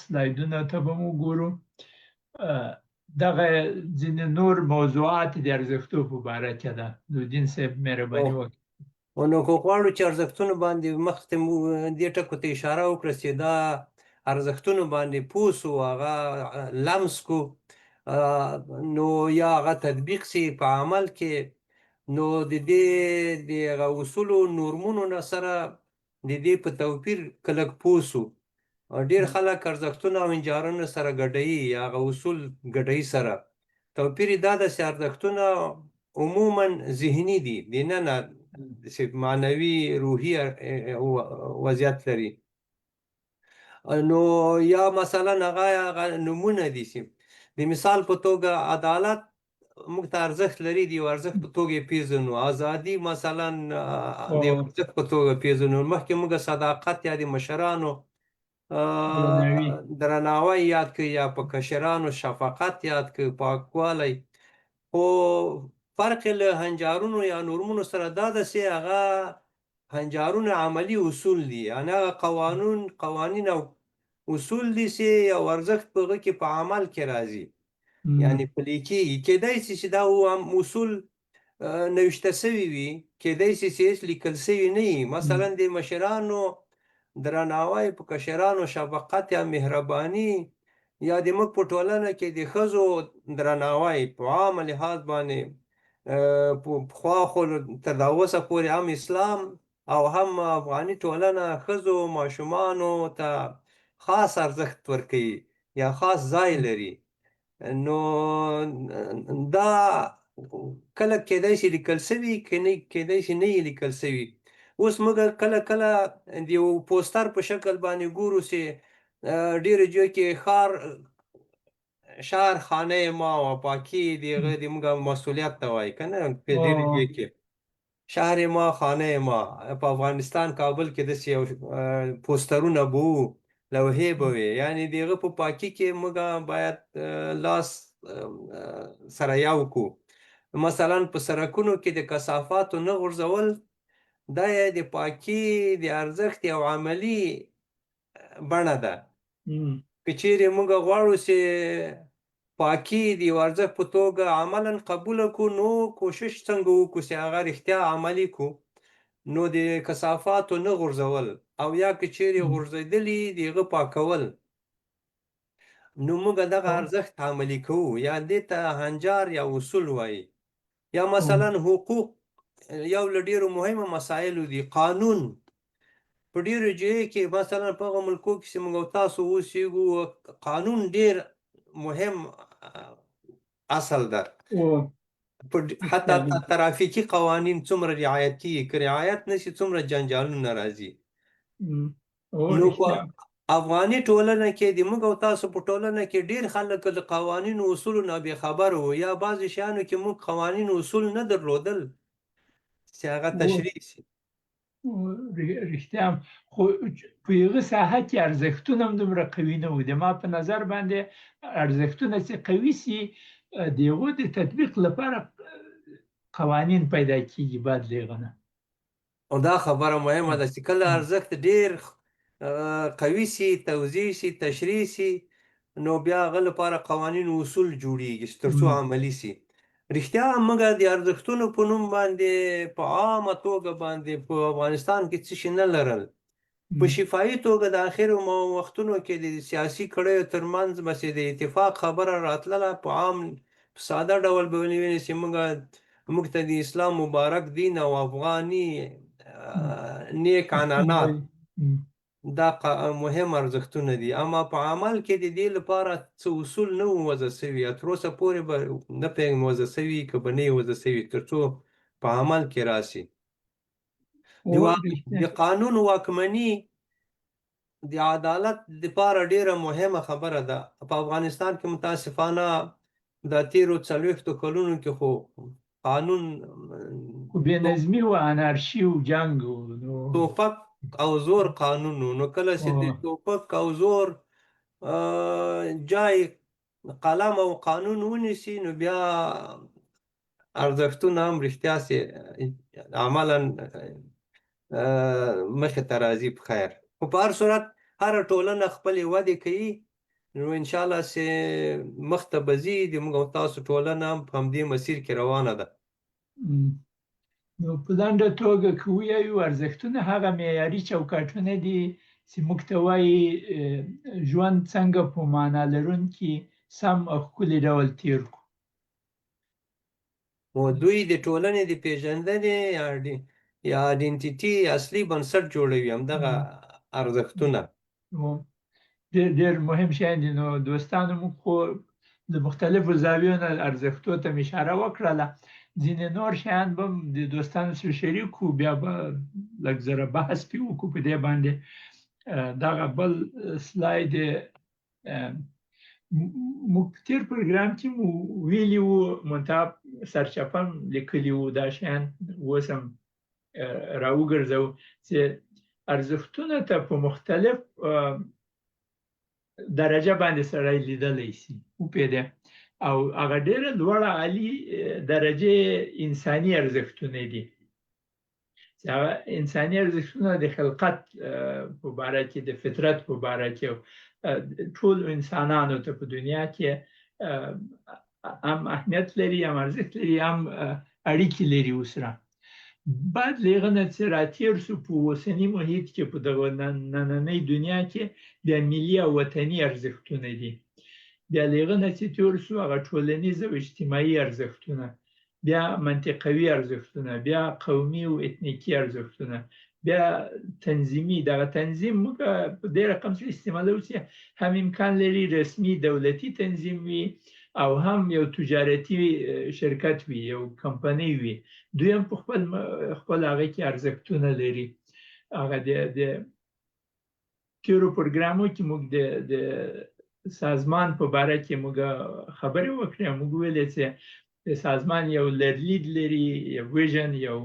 سلایدونه ته به مو ګورو. دغه ځینې نور موضوعات د ارزښتو په باره کې ده. لودین صاحب مهرباني وکړئ. نو که غواړو چې ارزښتونو باندې مخکې مو دې ټکو ته اشاره وکړه چې دا ارزښتونو باندې پوه سو، هغه لمس کو، نو یا هغه تطبیق سي په عمل کې، نو د دې د هغه اصولو نورمونو نه سره د دې په توپیر کلک پوه سو. ډیر خلک ارزښتونه او هنجارونه سره ګډوي، هغه اصول ګډوي سره. توپیر یې دا ده چې ارزښتونه عموما ذهني دي، د ننه چې معنوي روحي وضعیت لري. نو یا مثلا هغه نمونه دي چې د مثال په توګه عدالت موږ ته ارزښت لري، د یو ارزښت په توګه یې پېژنو. ازادي مثلا د یو ارزښت په توګه پېژنو. مخکې موږ صداقت یا د مشرانو درناوی یاد کړ، یا په کشرانو شفقت یاد کړ، پاکوالی. خو فرق یې له هنجارونو یا نورمونو سره دا ده چې هغه هنجارونه عملي اصول دي، یعنې هغه قوانین او اصول دي چې یو ارزښت په هغه کې په عمل کې راځي، یعنې پلي کېږي. کېدای شي چې دا اصول نوشته سوي وي، کېدای شي چې هېڅ لیکل سوي نه وي. مثلا د مشرانو درناوی، په کشرانو شفقت یا مهرباني، یا د موږ په ټولنه کې د ښځو درناوی په عامه لحاظ باندې، پخوا خو تر دا اوسه پورې هم اسلام او هم افغاني ټولنه ښځو ماشومانو ته خاص ارزښت ورکوي یا خاص ځای لري. نو دا کله کېدای شي لیکل سوي، کېدای شي نه یې لیکل سوي. اوس موږ کله کله د یو پوستر په شکل باندې ګورو چې ډېرو ځایو کې شهر خانه ما او پاکي د هغه د موږ مسؤلیت ته وایي که نه، په ډېرو ځایو کې شهر ما خانه ما په افغانستان کابل کې داسې یو پوسترونه به وو، لوحې به وې، یعنې د هغه په پاکي کې موږ باید لاس سره یو کو. مثلا په سرکونو کې د کثافاتو نه غورځول، دا یې د پاکي د ارزښت یو عملي بڼه ده. که چیرې موږ غواړو چې پاکي د یو ارزښت په توګه عملاً قبوله کړو، نو کوشش څنګه وکړو چې هغه رښتیا عملي کړو؟ نو د کثافاتو نه غورځول، او یا که چیرې غورځېدلي د هغه پاکول، نو موږ دغه ارزښت عملي کوو، یا دې ته هنجار یا اصول وایي. یا مثلا حقوق یو له ډېرو مهمو مسایلو دي. قانون په ډېرو ځایو کې، مثلا په هغو ملکو کې چې موږ او تاسو اوسېږو، قانون ډېر مهم اصل ده. حتی ترافیکي قوانین څومره رعایت کېږي، که رعایت نه شي څومره جنجالونه راځي. نو په افغاني ټولنه کې، د موږ او تاسو په ټولنه کې ډېر خلک له قوانینو اصولو نه بې خبره وو، یا بعضې شیانو کې موږ قوانین اصول نه درلودل چې هغه تشریح شي. رښتیا هم، خو په هغه ساحه کې ارزښتونه هم دومره قوي نه وو. د ما په نظر باندې ارزښتونه چې قوي سي، د هغو د تطبیق لپاره قوانین پیدا کېږي بعد له هغه نه. او دا خبره مهمه ده چې کله ارزښت ډېر قوي سي، توضیح سي، تشریح سي، نو بیا هغه لپاره قوانین او اصول جوړیږي چې تر څو عملي سي. رښتیا موږ د ارزښتونو په نوم باندې په عامه توګه باندې په افغانستان کې څه شي نه لرل. په شفاهي توګه د اخرو وختونو کې د سیاسي کړیو ترمنځ به چې د اتفاق خبره راتلله، په عام په ساده ډول به ونیولې چې موږ ته د اسلام مبارک دین او افغاني نیک عنعنات دا مهم ارزښتونه دي. اما په عمل کې د دې لپاره څه اصول نه وو وضع سوي، تر اوسه پورې به نه پوهېږم وضع سوي که به نه وي وضع سوي، تر څو په عمل کې راسي. د قانون واکمني د عدالت لپاره ډېره مهمه خبره ده. په افغانستان کې متاسفانه د تېرو 40 کلونو کې خو قانون خو بې نظمي و، انارشي و، جنګ و، توپک او زور قانون و. نو کله چې د توپک او زور جای قلم او قانون ونیسي، نو بیا ارزښتونه هم رښتیا سي عملاً مخې ته راځي. په خیر. خو په هر صورت هره ټولنه خپلې ودې کوي، نو انشاءالله چې مخته به ځي. د موږ او تاسو ټولنه هم په همدې مسیر کې روانه ده. نو په لنډه توګه که ووایو، ارزښتونه هغه معیاري چوکاټونه دي چې موږ ته وایي ژوند څنګه په معنا لرونکي، سم او ښکلي ډول تیر کړو. نو دوی د ټولنې د پیژندنې یا identity اصلي بنسټ جوړوي، همدغه ارزښتونه. ډېر ډېر مهم شیان دي. نو دوستانو، موږ خو د مختلفو زاویو نه ارزښتو ته مې اشاره وکړله. ځینې نور شیان به هم د دوستانو سره شریک کړو، بیا به لږ زره بحث پرې وکړو په دې باندې. دغه بل سلاید، موږ په تېر پروګرام کې مو ویلي وو، منتها سرچپه هم لیکلي وو، دا شیان اوس هم راوګرځوو چې ارزښتونو ته په مختلف درجه باندې سړی لیدلی شي، وپېده. او هغه ډېره لوړه عالي درجه انساني ارزښتونه دي، چې هغه انساني ارزښتونه د خلقت په باره کې، د فطرت په باره کې، ټول انسانانو ته په دنیا کې هم اهمیت لري، هم ارزښت لري، هم اړیکې لري ورسره. بعد له هغه نه چې راتېر شو په اوسني محیط کې، په دغه نننۍ دنیا کې، بیا ملي او وطني ارزښتونه دي. بیا له هغه نه چې تېر شو، هغه ټولنیز او اجتماعي ارزښتونه، بیا منطقوي ارزښتونه، بیا قومي او اتنیکي ارزښتونه، بیا تنظیمي. دغه تنظیم موږ په دې رقم سره استعمالوو چې هم امکان لري رسمي دولتي تنظیم وي او هم یو تجارتي شرکت وي، یو کمپنۍ وي. دوی هم په خپل خپل هغه کې ارزښتونه لري. هغه د تېرو پروګرامو کې موږ د سازمان په باره کې موږ خبرې وکړې. موږ ویلې چې د سازمان یو لرلید لري، یو vision، یو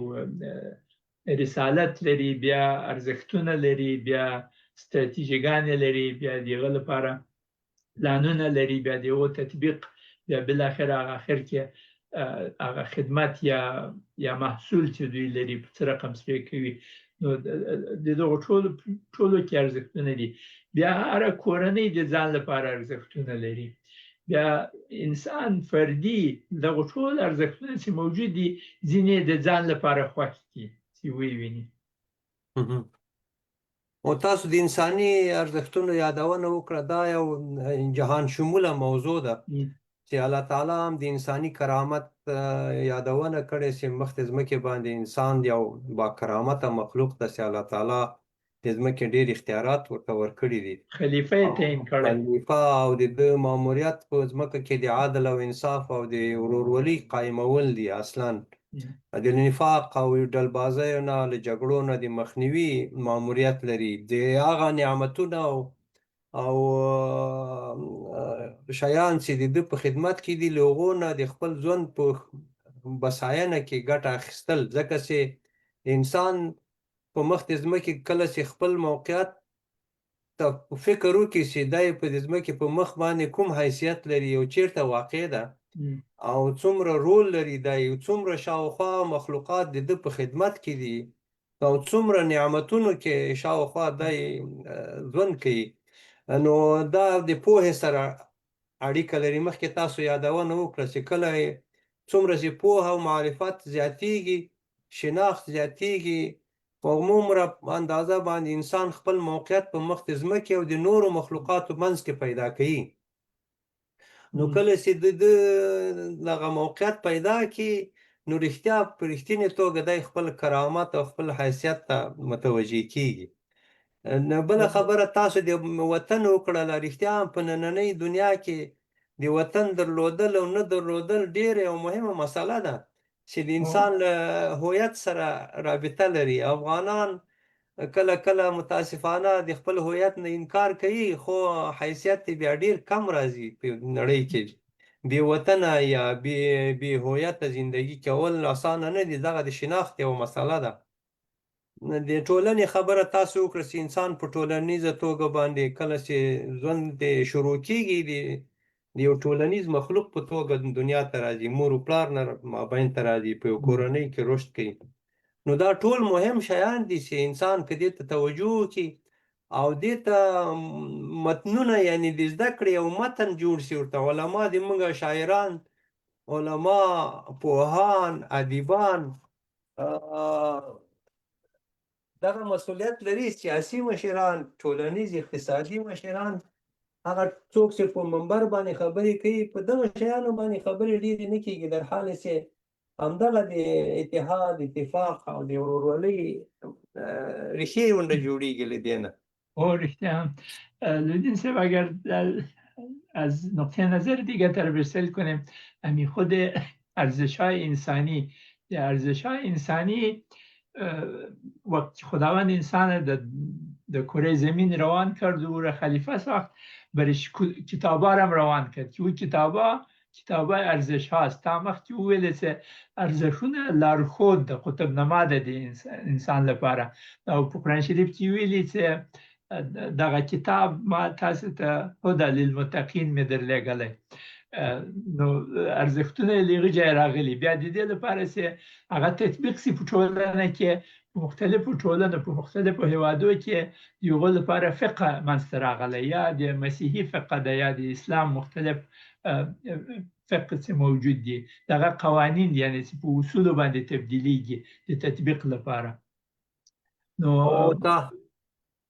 رسالت لري، بیا ارزښتونه لري، بیا ستراتیژیګانې لري، بیا د هغه لپاره پلانونه لري، بیا د هغو تطبیق، بیا بالاخره هغه اخر کې هغه خدمت یا محصول چې دوی لري په څه رقم سپې کوي. نو د دغو ټولو کې ارزښتونه دي. بیا هره کورنۍ د ځان لپاره ارزښتونه لري. بیا انسان فردي دغو ټول ارزښتونه چې موجود دي، ځینې د ځان لپاره خوښ دي چې ویې ویني. او تاسو د انساني ارزښتونو یادونه وکړه، دا یو جهان شموله موضوع ده چې الله تعالی هم د انساني کرامت یادونه کړې چې مخ د ځمکې باندې انسان یو با کرامته مخلوق ده چې الله تعالی د ځمکې ډېر اختیارات ورته ورکړي دي. خلیفه یې تعین کړی. خلیفه، او د ده ماموریت په ځمکه کې د عدل او انصاف او د ورورولۍ قایمول دي. اصلا د نفاق او ډلبازیو نه، له جګړو نه د مخنیوي ماموریت لري. د هغه نعمتونه او شیان چې د ده په خدمت کې دي، له هغو نه د خپل ژوند په بساینه کې ګټه اخیستل، ځکه چې انسان په مخ د ځمکې کله چې خپل موقعیت ته فکر وکړي چې دی په دې ځمکې په مخ باندې کوم حیثیت لري او چیرته واقع ده او څومره رول لري دی او څومره شاوخوا مخلوقات د ده په خدمت کې دي او څومره نعمتونو کې شاوخوا دی ژوند کوي، نو دا د پوهې سره اړیکه لري. مخکې تاسو یادونه وکړه چې کله څومره چې پوهه او معرفت زیاتیږي، شناخت زیاتیږي، په عمومره اندازه باندې انسان خپل موقعیت په مخ د ځمکې او د نورو مخلوقاتو منځ کې پیدا کوي. نو کله چې د ده دغه موقعیت پیدا کړي، نو رښتیا په رښتینې توګه دی خپل کرامت او خپل حیثیت ته متوجه کیږي. نو بله خبره تاسو د وطن وکړله. رښتیا هم په نننۍ دنیا کې د وطن درلودل او نه درلودل ډېره یوه مهمه مسله ده چې د انسان له هویت سره رابطه لري. افغانان کله کله متاسفانه د خپل هویت نه انکار کوي، خو حیثیت یې بیا ډېر کم راځي په نړۍ کې. بې وطنه یا بې هویته زندگی کول اسانه نه دي. دغه د شناخت یوه مسله ده. د ټولنې خبره تاسو وکړه چې انسان په ټولنیزه توګه باندې کله چې ژوند دی شروع کیږي، د یو ټولنیز مخلوق په توګه دنیا ته راځي، مور او پلار نه مابین ته راځي، په یو کورنۍ کې رشد کوي. نو دا ټول مهم شیان دي چې انسان که دې ته توجه وکړي او دې ته متنونه، یعنی د زده کړې یو متن جوړ سي ورته. علما د موږ شاعران، علما، پوهان، ادیبان دغه مسؤلیت لري. سیاسي مشران، ټولنیز اقتصادي مشران، هغه څوک چې په منبر باندې خبرې کوي، په دغه شیانو باندې خبرې ډېرې نه کېږي، در حال چې همدغه د اتحاد، اتفاق او د ورورولۍ ریښې ورنه جوړېږي له دې نه. او رښتیا هم لودین صاحب، اگر از نقطه نظر دیگه تر برسل کنیم، امی خود ارزش های انسانی، ارزش های انسانی وقت خداوند انسان در کره زمین روان کرد و او را خلیفه ساخت، برش کتابا را هم روان کرد که او کتابا کتابای ارزش هاست. تا مخکې وویل چې ارزښونه لارښود د قطب نما ده د انسان لپاره، او په قرآن شریف کې ویلي چې دغه کتاب ما تاسو ته هدی للمتقین مې درلېږلی. نو ارزښتونه یې له هغه ځایه راغلي. بیا د دې لپاره چې هغه تطبیق سي په ټولنه کې، په مختلفو ټولنو، په مختلفو هیوادو کې د هغو لپاره فقه منځته راغلی، یا د مسیحي فقه ده یا د اسلام مختلف فقه چې موجود دي، دغه قوانین دي، یعنې چې په اصولو باندې تبدیلیږي د تطبیق لپاره. نو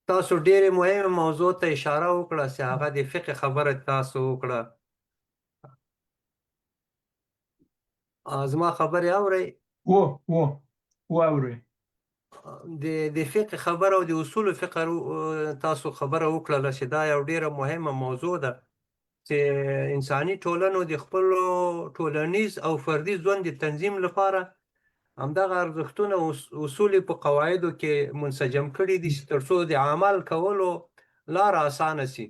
تاسو ډېرې مهمې موضوع ته اشاره وکړه چې هغه د فقه خبره تاسو وکړه. زما خبرې اورئ؟ و و واورئ. د فقه خبره او د اصول فقه تاسو خبره وکړله چې دا یو ډېره مهمه موضوع ده چې انساني ټولنو د خپلو ټولنیز او فردي ژوند د تنظیم لپاره همدغه ارزښتونه او اصول په قواعدو کې منسجم کړي دي چې تر څو د عمل کولو لاره اسانه سي.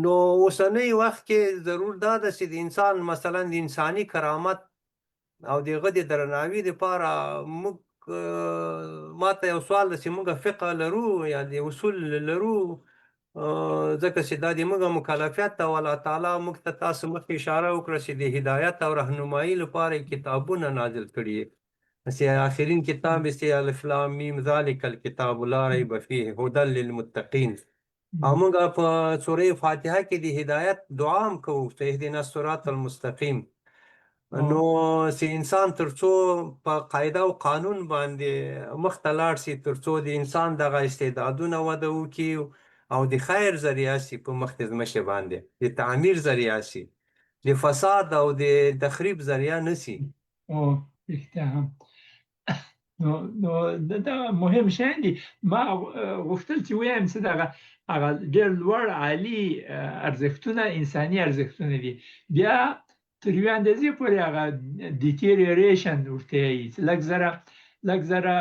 نو اوسنۍ وخت کې ضرور دا ده چې د انسان مثلا د انساني کرامت او د هغه د درناوي دپاره موږ، ما ته یو سوال ده چې موږ فقه لرو یا د اصول لرو، ځکه چې دا د موږ مکلفیت ده او الله تعالی موږ ته تاسو مخکې اشاره وکړه چې د هدایت او رهنمایي لپاره یې کتابونه نازل کړي، چې آخرین کتاب یې چې الف لام میم ذلک الکتاب لا ریب فیه هدی للمتقین. او موږ په سورې فاتحه کې د هدایت دعا هم کوو چې اهدنا الصراط المستقیم. نو چې انسان تر څو په قاعده او قانون باندې مخته لاړ سي، تر څو د انسان دغه استعدادونه وده وکړي او د خیر ذریعه سي په مخ د ځمکې باندې، د تعمیر ذریعه سي، د فساد او د تخریب ذریعه نه سي. او رښتیا هم. نو دا مهم شیان دي. ما غوښتل چې ووایم چې دغه هغه ډېر لوړ عالي ارزښتونه انساني ارزښتونه دي. بیا تر یوې اندازې پورې هغه deterioration ورته وایي چې لږ ذره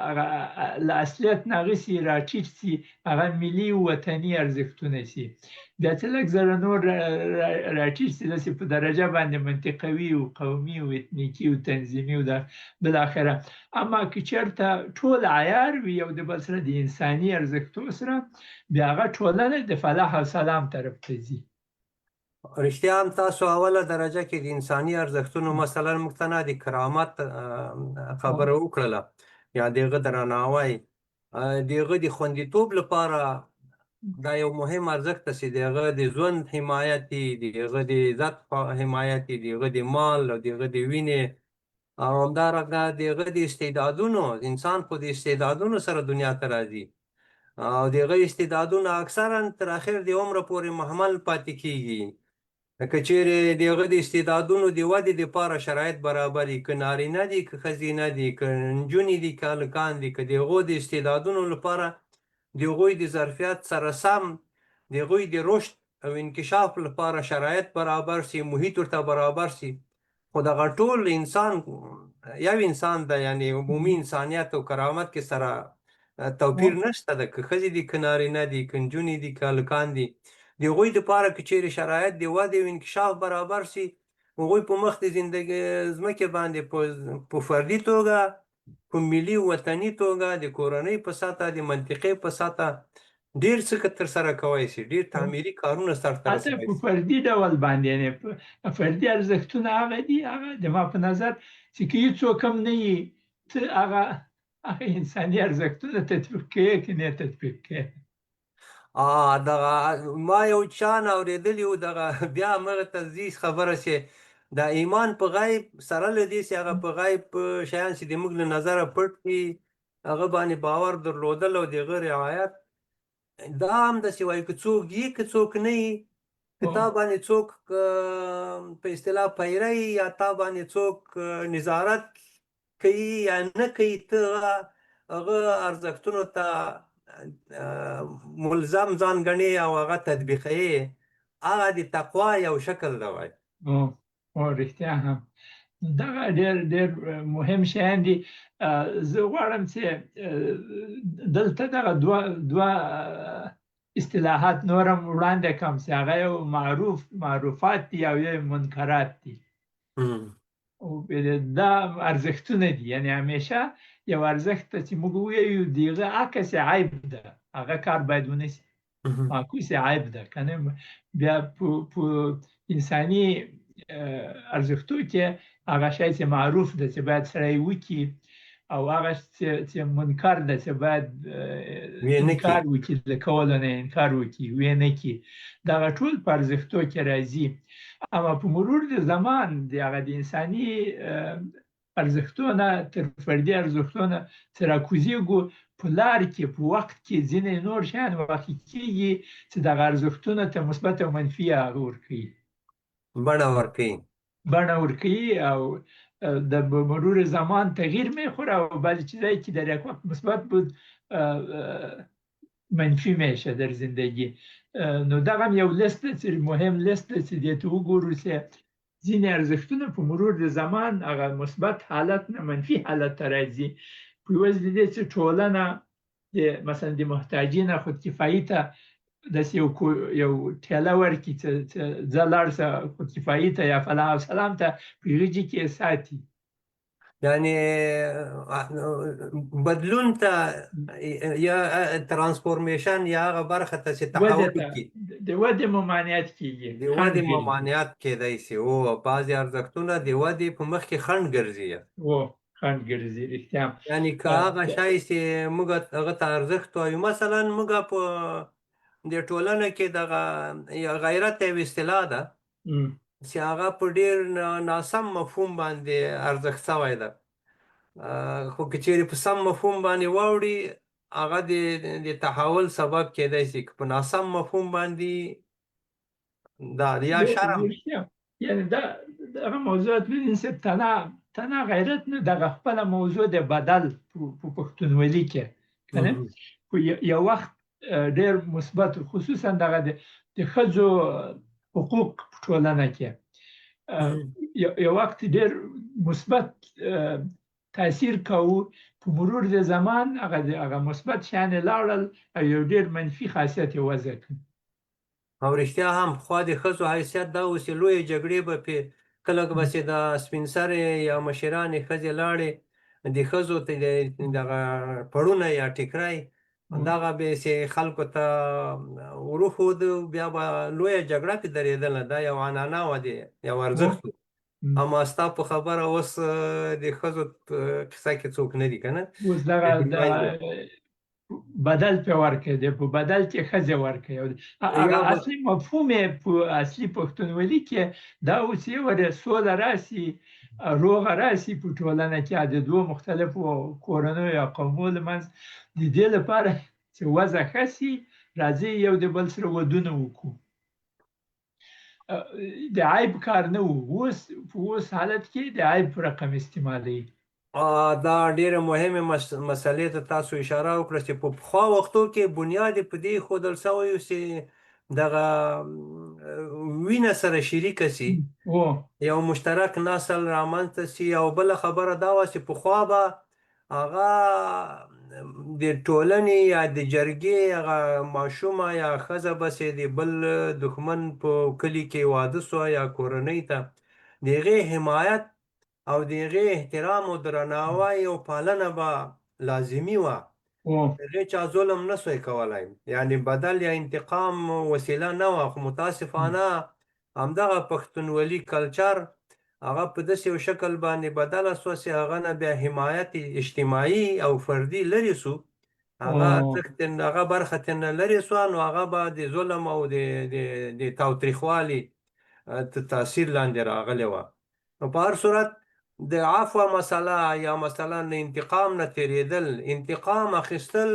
هغه له اصلیت نه هغه سي راټیټ سي، هغه ملي او وطني ارزښتونه سي. بیا چې لږ ذره نور راټیټ سي، داسې په درجه باندې منطقوي او قومي او اتنیکي او تنظیمي او دا بالاخره. اما که چېرته ټول عیار وي یو د بل سره د انساني ارزښتو سره، بیا هغه ټولنه د فلاح او سلام طرف ته ځي. رښتیا هم تاسو اوله درجه کې د انساني ارزښتونو مثلا موږ ته نه د کرامت خبره وکړله، یا د هغه درناوی، د هغه د خوندیتوب لپاره دا یو مهم ارزښت دی چې د هغه د ژوند حمایت دی، د هغه د عزت حمایت دی، د هغه د مال او د هغه د وینې او همدارنګه د هغه د استعدادونو. انسان خو د استعدادونو سره دنیا ته راځي او د هغه استعدادونه اکثرا تر اخر د عمره پورې محمل پاتې کیږي. که چیرې د هغه د استعدادونو د ودې دپاره شرایط برابر وي، که نارینه دي، که ښځینه دي، که نجونې دي، که هلکان دي، که د هغو د استعدادونو لپاره د هغوی د ظرفیت سره سم د هغوی د رشد او انکشاف لپاره شرایط برابر سي، محیط ورته برابر سي، خو دغه ټول انسان یو انسان ده، یعنی عمومي انسانیت او کرامت کې سره توپیر نشته ده، که ښځې دي، که نارینه دي، که نجونې دي، که هلکان دي، د هغوی دپاره که چیرې شرایط د ودې او انکشاف برابر سي، هغوی په مخ د زندګۍ ځمکې باندې په فردي توګه، په ملي او وطني توګه، د کورنۍ په سطح، د منطقې په سطح ډېر څه که ترسره کوی سي، ډېر تعمیري کارونه سرته حتی رسوی په سي. فردي ډول باندې، یعنې فردي ارزښتونه هغه دي، هغه د ما په نظر چې که هیڅوک هم نه وي، ته هغه هغه انساني ارزښتونه تطبیق کوي که نه تطبیق کوي. دغه ما یو چا نه اورېدلي وو، دغه بیا هغه ته ځي خبره چې دا ایمان په غیب سره له دې چې هغه په غیب شیان چې د موږ له نظره پټ دي هغه باندې باور درلودل او د هغه رعایت، دا هم داسې وایي که څوک یي که څوک نه یي، که تا باندې څوک په اصطلاح پیره یي یا تا باندې څوک نظارت کوي یا نه کوي، ته هغه ارزښتونو ته ملزم ځان ګڼې او هغه تطبیقوي، هغه د تقوا یو شکل ده وایي. رښتیا هم دغه ډېر ډېر مهم شیان دي. زه غواړم چې دلته دغه دوه اصطلاحات نور هم وړاندې کړم چې هغه یو معروفات دي او یو منکرات دي. او دا ارزښتونه دي، یعنی همیشه یو ارزښت ته چې موږ ووایو د هغه عکس عیب ده، هغه کار باید ونه شي، معکوس عیب ده که نه بیا په انساني ارزښتو کې هغه شی چې معروف ده چې باید سړی وکړي او هغه چې منکر ده چې باید انکار وکړي، له کولو نه انکار وکړي، ویې نه کړي، دغه ټول په ارزښتو کې راځي. اما په مرور د زمان د هغه د انساني ارزښتو نه تر فردي ارزښتو نه چې راکوزېږو، په لار کې په وخت کې ځینې نور شیان واقع کېږي چې دغه ارزښتونو ته مثبت او منفي هغه ورکوي، بڼه ورکوي، بڼه ورکوي او د مرور زمان تغییر میخوره او بعضی چیزایی که در یک وقت مثبت بود منفي میشه در زندگی. نو دغه هم یو لیست دی چې مهم لیست دی چې دې ته وګورو چې ځینې ارزښتونه په مرور د زمان هغه مثبت حالت نه منفي حالت ته راځي، په عوض د دې چې ټولنه د مثلا د محتاجي نه خودکفایي ته داسې یو ټیله ورکړي چې ځه لاړ شه خودکفایي ته یا فلاح او سلام ته، په هغه جي کې یې ساتي. یعنی بدلون ته یا ترانسفورمیشن یا هغه برخه ته چې تحول وکړي، د ودې ممانعت کېږي، د ودې ممانعت کېدای شي. او بعضې ارزښتونه د ودې په مخ کې خنډ ګرځي. خنډ ګرځي، رښتیا. یعنی که هغه شی چې موږ هغه ته ارزښت وایو، مثلا موږ په د ټولنه کې دغه غیرت یو اصطلاح ده چې هغه په ډېر ناسم مفهوم باندې ارزښت شوی ده، خو که چیرې په سم مفهوم باندې واوړي هغه د تحول سبب کېدای شي، که په ناسم مفهوم باندې دا یا شرم. یعنی دا دغه موضوعات صاحب تنها غیرت نه، دغه خپله موضوع د بدل په پښتونولي کې که نه یو وخت ډېر مثبت، خصوصا دغه د ښځو حقوق په ټولنه کې یو وخت ډېر مثبت تاثیر کوو، په مرور د زمان هغه مثبت شیان یې لاړل او یو ډېر منفي خاصیت یې وضع کړ. او رښتیا هم پخوا د ښځو حیثیت دا و چې لویې جګړې به پې کله به چې دا سپین سرې یا مشرانې ښځې لاړې د ښځو ته دغه پړونه یا ټیکری دغه به چې خلکو ته وروښود، بیا به لویه جګړه پې درېدله. دا یو عنعنه وه، دی یو ارزښت و. اما ستا په خبره اوس د ښځو قصه کې څوک نه دي که نه؟ اوس دغه بدل پې ورکړي دی، په بدل کې ښځې ورکوي. هغه اصلي مفهوم یې په اصلي پښتونولي کې دا و چې یو وارې سوله راسي، روغه راسي په ټولنه کې د دوو مختلفو کورنیو یا قومو له منځ، د دې لپاره چې وضع ښه سي راځئ یو د بل سره ودونه وکړو. د عیب کار نه و، اوس په اوس حالت کې د عیب په رقم استعمالوي. دا ډېره مهمه مسئلې ته تاسو اشاره وکړه چې په پخوا وختو کې بنیاد یې په دې ښودل شوی و چې دغه وینه سره شریکه سي، یو مشترک نسل رامنځته سي. او بله خبره دا وه چې پخوا به هغه د ټولنې یا د جرګې هغه ماشومه یا ښځه به چې د بل دښمن په کلي کې واده سوه یا کورنۍ ته، د هغې حمایت او د هغې احترام او درناوی او پالنه به لازمي وه. هغې چا ظلم نه سوی کولی، یعنی بدل یا انتقام وسیله نه وه. خو متاسفانه همدغه پښتونولي کلچر هغه په داسې یو شکل باندې بدله سوه چې هغه نه بیا حمایت اجتماعي او فردي لرې سو، هغه ارزښت هغه برخه ترې نه لرې سوه، نو هغه به د ظلم او د تاوتریخوالي تر تاثیر لاندې راغلې وه. نو په هر صورت د عفو مسله یا مثلا انتقام نه تېرېدل، انتقام اخیستل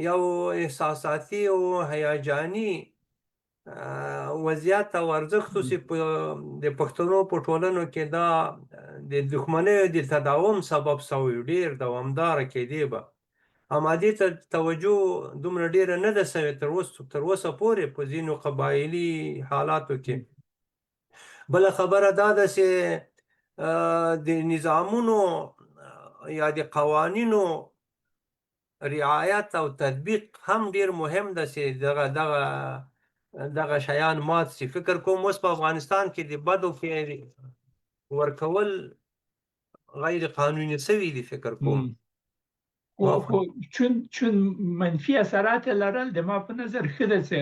یو احساساتي او هیجاني وضعیت او ارزښت چې په د پښتنو په ټولنو کې دا د دښمنیو د تداوم سبب سوی، ډیر دوامداره کېدې به، اما دې ته توجه دومره ډیره نه ده سوې تر اوسه پورې په ځینو قبایلي حالاتو کې. بله خبره دا ده چې د نظامونو یا د قوانینو رعایت او تطبیق هم ډیر مهم ده چې دغه شیان مات سي. فکر کوم اوس په افغانستان کې د بدو کې ورکول غیر قانوني سوي دي، فکر کوم. خو چون منفي اثرات لرل د ما په نظر ښه ده چې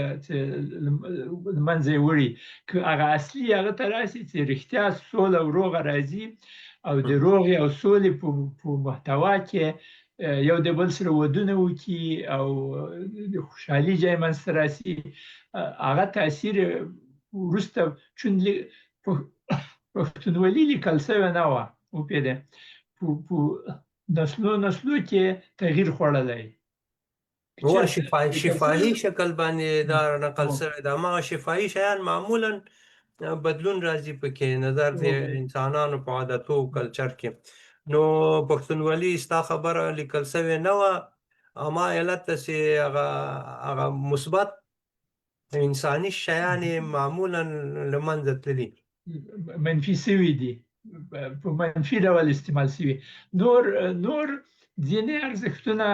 منځه یې وړي، که هغه اصلي هغه ته راسي چې رښتیا سوله او روغه راځي او د روغې او سولې په محتوا کې یو د بل سره ودونه وکړي او د خوشحالي جای منځته راسي، هغه تاثیر وروسته چون پښتونولي لیکل سوې نه وه، وپېده په نسلو نسلو کې تغییر خوړلی. هو شفاهي شکل باندې دا نقل سوی ده، هماغه شفاهي شیان معمولا بدلون راځي پکې نظر د انسانانو په عادتو او کلچر کې. نو پښتونولي ستا خبره لیکل سوې نه وه، اما علت ته چې هغه مثبت انساني شیان یې معمولا له منځه تللي، منفي سوي دي، په منفي ډول استعمال سوي. نور ځینې ارزښتونه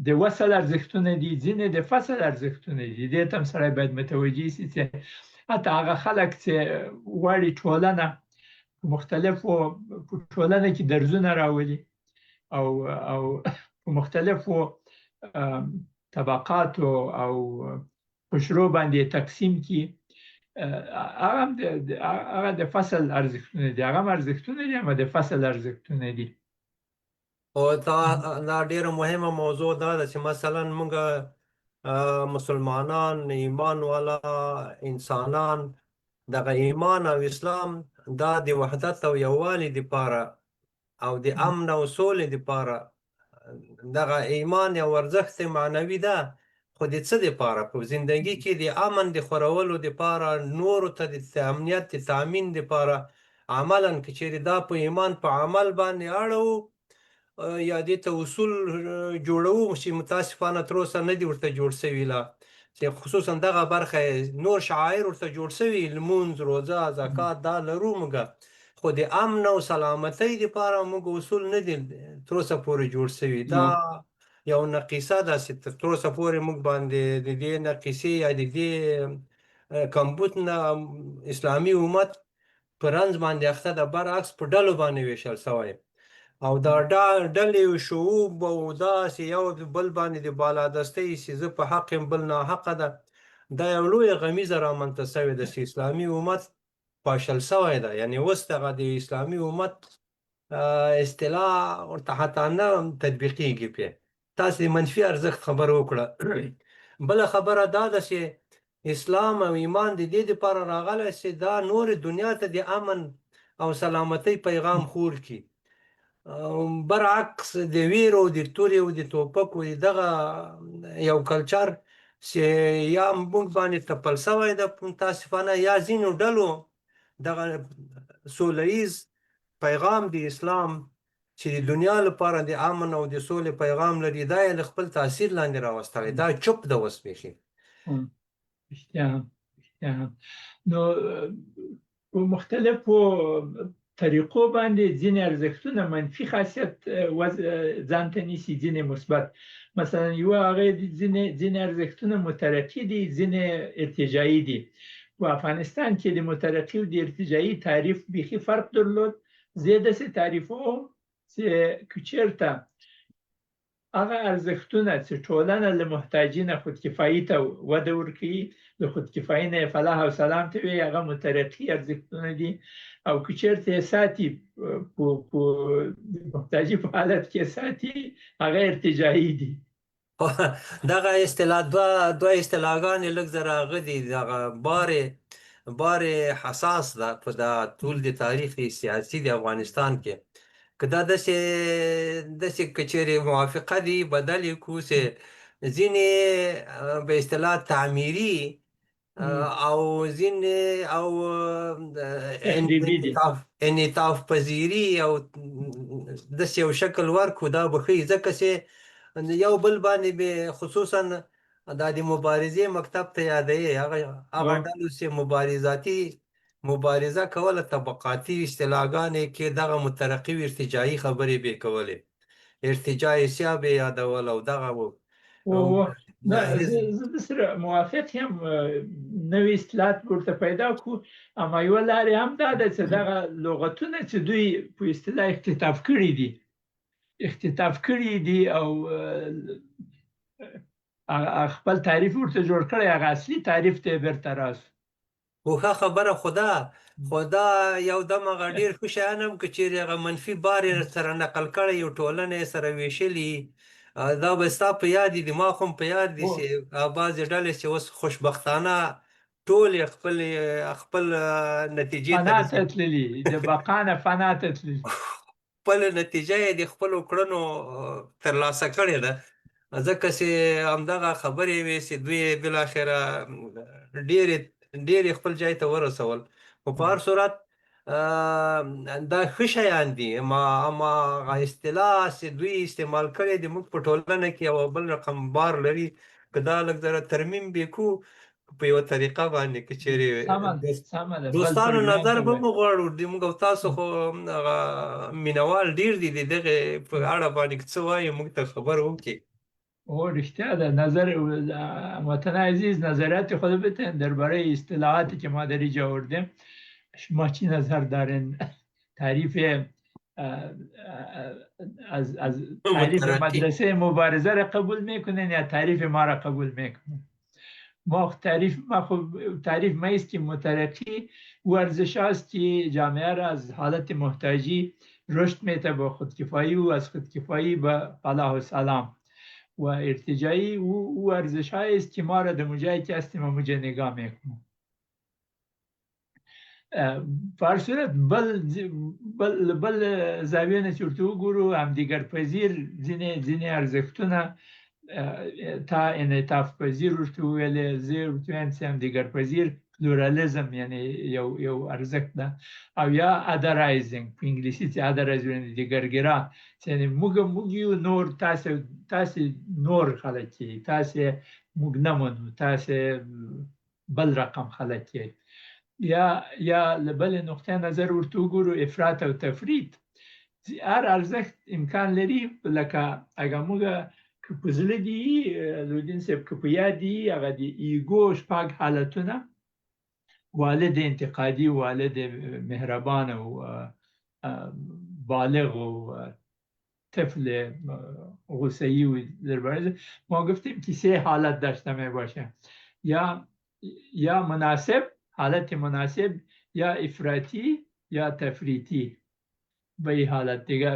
د وصل ارزښتونه دي، ځینې د فصل ارزښتونه دي. دې ته هم سړی باید متوجه سي چې حتی هغه خلک چې غواړي ټولنه په مختلفو په ټولنه کې درزونه راولي او په مختلفو طبقاتو او قشرو باندې تقسیم کی، هغه د فصل ارزښتونه دي، هغه هم ارزښتونه دي، اما د فصل ارزښتونه دي. او دا ډیره مهمه موضوع دا ده چې مثلا موږ مسلمانان، ایمان والا انسانان، دغه ایمان او اسلام دا د وحدت او یووالي دپاره او د امن او سولې دپاره، دغه ایمان یو ارزښت معنوي ده، خو د څه دپاره؟ په زندګي کې د امن د خورولو دپاره، نورو ته د امنیت د تامین دپاره. عملاً که چیرې دا په ایمان په عمل باندې اړوو یا دې ته اصول جوړوو چې متاسفانه تر اوسه نه دي ورته جوړ سوي لا، چې خصوصا دغه برخه نور شعایر ورته جوړ سوي، لمونځ، روزه، زکات دا لرو موږ، خو د امن او سلامتۍ دپاره موږ اصول نه دي تر اوسه پورې جوړ سوي. دا یو نقیصه ده چې تر اوسه پورې موږ باندې د دې نقیصې یا د دې کمبود نه اسلامي امت په رنځ باندې اخته ده، برعکس په ډلو باندې ویشل سوی او دا ډلې او شعوب او داسې یو بل باندې د بالادستۍ چې زه په حق یم بل ناحقه ده، دا یو لویه غمیزه رامنځته سوې ده چې اسلامي امت پاشل سوی ده. یعنې اوس دغه د اسلامي امت اصطلاح ورته حتی نه تطبیقېږي. پرې تاسې د منفي ارزښت خبره وکړه. بله خبره دا ده چې اسلام او ایمان د دې دپاره راغلی چې دا نورې دنیا ته د امن او سلامتۍ پیغام خور کړي، برعکس د ویرو، د تورې او د توپکو دغه یو کلچر چې یا موږ باندې تپل سوی ده متاسفانه، یا ځینو ډلو دغه سوله ییز پیغام د اسلام چې د دنیا لپاره د امن او د سولې پیغام لري، دا یې له خپل تاثیر لاندې راوستلی، دا چوپ ده اوس بیخي. رښتیا هم، رښتیا هم. نو په مختلفو طریقو باندې ځینې ارزښتونه منفي خاصیت ځان ته نیسي، ځینې مثبت. مثلا یو هغه ځینې ارزښتونه مترقي دي، ځینې ارتجاعي دي. په افغانستان کې د مترقي او د ارتجاعي تعریف بیخي فرق درلود. زه یې داسې تعریفوم چې که چېرته هغه ارزښتونه چې ټولنه له محتاجي نه خودکفایي ته وده ورکوي، له خودکفایي نه یې فلاح او سلام ته وي، هغه مترقي ارزښتونه دي. او که چېرته یې ساتي په محتاجي په حالت کې ساتي، هغه ارتجاعي دي. دغه اصطلاح دوه اصطلاحګانې لږ زره هغه دي، دغه بارې حساس ده په دا ټول د تاریخ سیاسي د افغانستان کې. که دا داسې که چېرې موافقه دي بدل یې کړو چې ځینې به اصطلاح تعمیري او ځینې او تخریبي دي، انعطاف پذیري او داسې یو شکل ورکړو، دا به ښه وي. ځکه چې یو بل باندې به خصوصا دا د مبارزې مکتب ته یادوي، هغه ډلو چې مبارزاتي مبارزه کوله، طبقاتي اصطلاحګانې کې دغه مترقي و ارتجاعي خبرې به یې کولې، ارتجاع سیاه به یې یادول او دغه و. نه، زه د سره موافق یم. نوې اصطلاحات ورته پیدا کړو، اما یوه لار یې هم دا ده چې دغه لغتونه چې دوی په اصطلاح اختطاف کړي دي، اختطاف کړي دي او خپل تعریف ورته جوړ کړی، هغه اصلي تعریف ته یې بېرته راسو. خو ښه خبره، خدا یو دم هغه ډېر ښه شیان هم که چېرې هغه منفي بار یې سره نقل کړی یو ټولنه یې سره ویشلي، دا به ستا په یاد دي، ما خو هم په یاد دي چې بعضې ډلې چې اوس خوشبختانه ټولې خپل نتیجې فنا ته تللي، د بقا نه فنا ته تللي، خپله نتیجه یې د خپلو کړنو ترلاسه کړې ده. ځکه چې همدغه خبرې وې چې دوی یې بالاخره ډېرې خپل ځای ته ورسول. خو په هر صورت دا ښه شیان دي، اما هغه اصطلاح چې دوی استعمال کړې دي موږ په ټولنه کې یو بل رقم بار لري، که دا لږ ذره ترمیم به کړو په یوه طریقه باندې، که چېرې دوستانو نظر به مو غواړو. د موږ او تاسو خو هغه مینهوال ډېر دي د دغې په اړه باندې، که څه وایي موږ ته خبر وکړي. او رښتیا ده. نظر وطن عزیز، نظریات خود بتن درباره اصطلاحاتی که ما در اینجا آوردیم. شما چی نظر دارین؟ تعریف از تعریف مدرسه مبارزه را قبول میکنین یا تعریف ما را قبول میکنین؟ ما تعریف ما خب تعریف ما است که مترقی و ارزش است که جامعه را از حالت محتاجی رشد میته با خودکفایی و از خودکفایی به فلاح و سلام، و ارتجاعی او ارزش های است که ما را در جایی که هستیم موجه نگاه میکنیم. په هر صورت بل بل زاویه نه چې ورته وګورو، همدیګرپذیر ځینې ارزښتونه تا انعطاف پذیر ورته وویلې، زه ورته وایم چې همدیګرپذیر پلورالیزم یعنی یو ارزښت ده، او یا otherizing په انګلیسي چې otherize یعنی دیګرګرا، چې یعنی موږ یو نور، تاسې نور خلک یئ، تاسې موږ نه منو، تاسې بل رقم خلک یئ. یا له بلې نقطې نظر ورته وګورو، افراط او تفرید، هر ارزښت امکان لري. لکه اګه موږ که په زړه دي لودین صاحب، که په یاد دي هغه د ایګو شپږ حالتونه، والد انتقادي، والد مهربان او بالغ و طفل غصه‌ای و درباره ما گفتیم که سه حالت داشته می باشه، یا مناسب، حالت مناسب، یا افراطی یا تفریطی. به این حالت دیگه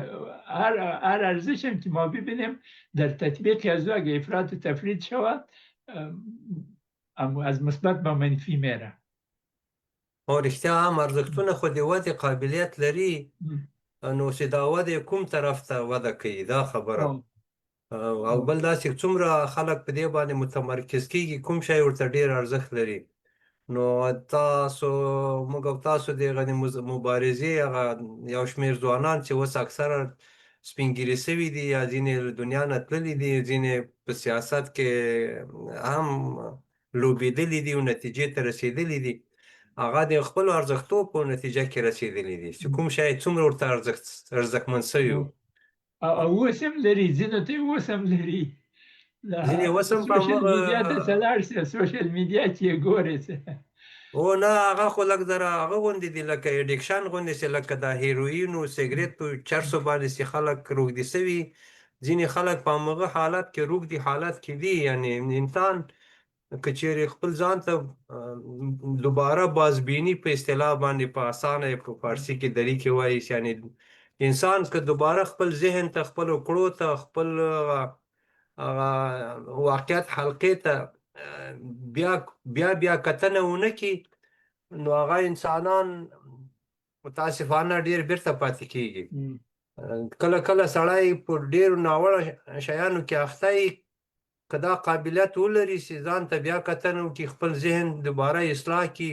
هر ارزش هم که ما ببینیم در تطبیق از او اگه افراط و تفریط شود، از مثبت به منفی میره. او رښتیا هم ارزښتونه خو د ودې قابلیت لري، نو چې دا ودې کوم طرف ته وده کوي دا خبره. او بل داسې څومره خلک په دې باندې متمرکز کیږي کوم شی ورته ډېر ارزښت لري. نو تاسو موږ او تاسو د هغه مبارزې هغه یو شمېر ځوانان چې اوس اکثره سپین ږیري سوي دي یا ځینې له دنیا نه تللي دي، ځینې په سیاست کې هم لوبېدلي دي او نتیجې ته رسېدلي دي، هغه د خپلو ارزښتو په نتیجه کې رسېدلي دي چې کوم شی څومره ورته ارزښتمن سوي وو. او اوس هم لري، ځینو ته یې اوس هم لري. ځینې اوس هم په سوشل هماغه میډیا ته چې لاړ شي، سوشل میډیا کې یې ګورې چې او نه، هغه خو لږ ذره هغه غوندې دي، لکه addiction غوندې چې لکه د هیروینو، سګرېټو، چرسو باندې چې خلک روږدي سوي، ځینې خلک په همغه حالت کې روږدي حالت کې دي. یعنی انسان که چیرې خپل ځان ته دوباره بازبینی په اصطلاح باندې په اسانه په فارسي کې دري کې وایي، یعنی انسان که دوباره خپل ذهن ته، خپل کړو ته، خپل هغه واقعیت حلقې ته بیا بیا بیا کتنه ونه کړي، نو هغه انسانان متاسفانه ډیر بیرته پاتې کیږي. کله کله سړی په ډیرو ناوړه شیانو کې اخته وي، که دا قابلیت ولري چې ځان ته بیا کتنه وکړي، خپل ذهن دوباره اصلاح کړي،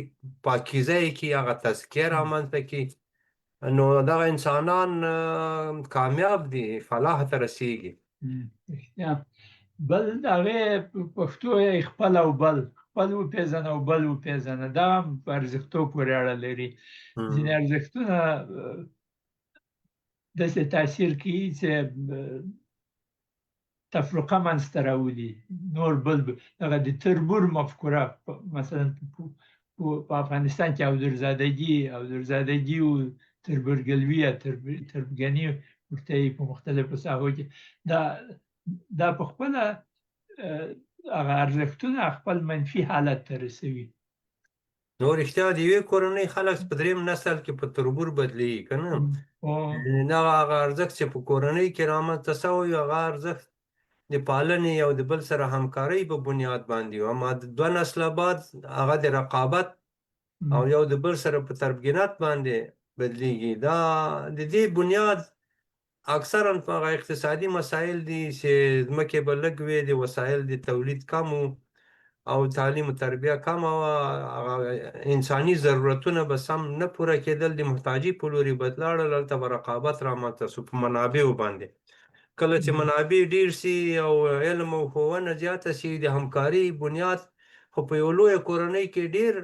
پاکیزه یې کړي، هغه تزکیه رامنځته کړي، نو دغه انسانان کامیاب دي، فلاح ته رسیږي. رښتیا. بل د هغې پښتو یې خپل او بل، خپل وپېژنه او بل وپېژنه، دا هم په ارزښتو پورې اړه لري. ځینې ارزښتونه داسې تاثیر کوي چې تفرقه منځته راولي. نور بل دغه د تربور مفکوره، مثلا په افغانستان کې اودرزادګي او تربورګلوي یا تربګني ورته په مختلفو ساحو کې، دا په خپله هغه ارزښتونه خپل منفي حالت ته رسوي. نو رښتیا د یوې کورنۍ خلک په دریم نسل کې په تربور بدلېږي که نه؟ دغه هغه ارزښت چې په کورنۍ کې رامنځته شوی، هغه ارزښت د پالنې او د بل سره همکارۍ په بنیاد باندې وي، اما دوه نسله بعد هغه د رقابت او یو د بل سره په تربګینت باندې بدلیږي. دا د دې بنیاد اکثرا په هغه اقتصادي مسایل دي چې ځمکې به لږ وې، د وسایل د تولید کم وو او تعلیم و تربیه کمه وه، هغه انساني ضرورتونه به سم نه پوره کېدل، د محتاجۍ په لوري به لاړل، هلته به رقابت رامنځته شو په منابعو باندې. کله چې منابع ډیر سي او علم او ښوونه زیاته سي، د همکاري بنیاد خو په یو لویه کورنۍ کې ډیر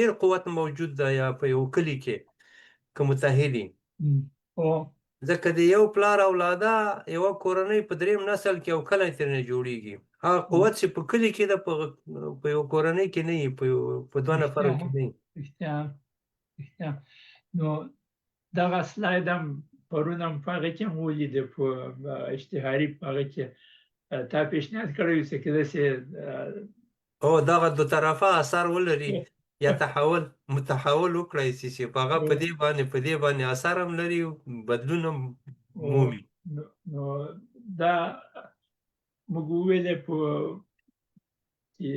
ډیر قوت موجود ده، یا په یو کلي کې که متحدي. ځکه د یو پلار اولاده یوه کورنۍ په دریم نسل کې یو کلی ترېنه جوړیږي. هغه قوت چې په کلي کې ده په یو کورنۍ کې نه وي، په دوه نفرو کې نه وي. رښتیا رښتیا. نو دغه سلاید هم پرون هم په هغه کې هم ولیده، په اشتهاري په هغه کې تا پیشنهاد کړی و چې که داسې او دغه دو طرفه اثر ولري یا تحول متحول وکړای شي چې په هغه په دې باندې اثر هم لري، بدلون هم مومي. نو دا موږ وویلې په چې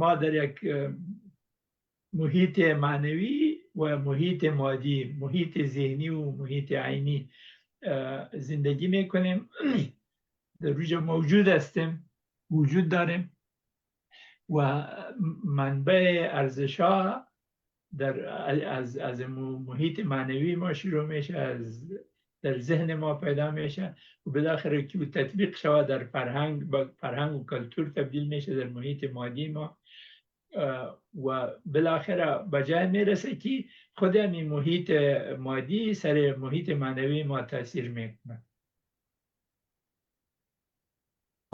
ما در یک محیط معنوي و محیط مادی، محیط ذهنی و محیط عینی زندگی میکنیم، در روز موجود هستیم، وجود داریم و منبع ارزش‌ها در از محیط معنوی ما شروع میشه، از در ذهن ما پیدا میشه و بالاخره که تطبیق شود در فرهنگ، با فرهنگ و کلتور تبدیل میشه در محیط مادی ما و بالاخره به جای میرسه که خود همین محیط مادی سر محیط معنوی ما تاثیر میکنه.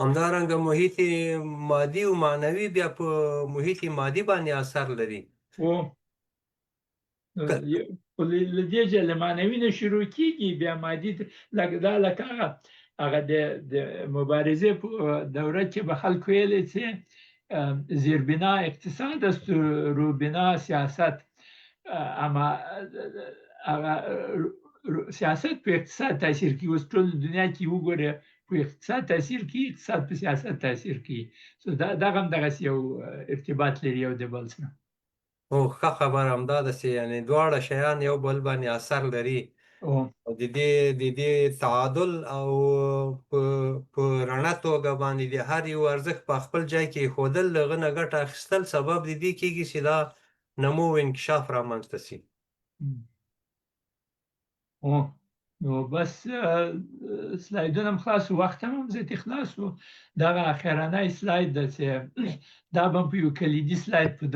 همدارنګه محیط مادي او معنوي بیا په محیط مادي باندې اثر لري. له دې چې له معنوي نه شروع کېږي بیا مادي، لکه دا لکه هغه د مبارزې په دوره کې به خلکو ویلې چې زیربنا اقتصاد است، روبنا سیاست، اما هغه سیاست په اقتصاد تاثیر کوي. اوس ټول دنیا کې وګوره په اقتصاد تاثیر کوي، اقتصاد په سیاست تاثیر کوي. دغه هم دغسې یو ارتباط لري یو د بل سره. او ښه خبره همدا ده چې یعنې دواړه شیان یو بل باندې اثر لري. او د دې تعادل او په رڼه توګه باندې د هر یو ارزښت په خپل ځای کې ایښودل، له هغه نه ګټه اخیستل سبب د دې کېږي چې دا نمو او انکشاف رامنځته شي. نو بس سلایدونه هم خلاص وو، وخت هم زیاتې خلاص وو. دغه اخرنی سلاید ده چې دا به هم په یو کلیدي سلاید په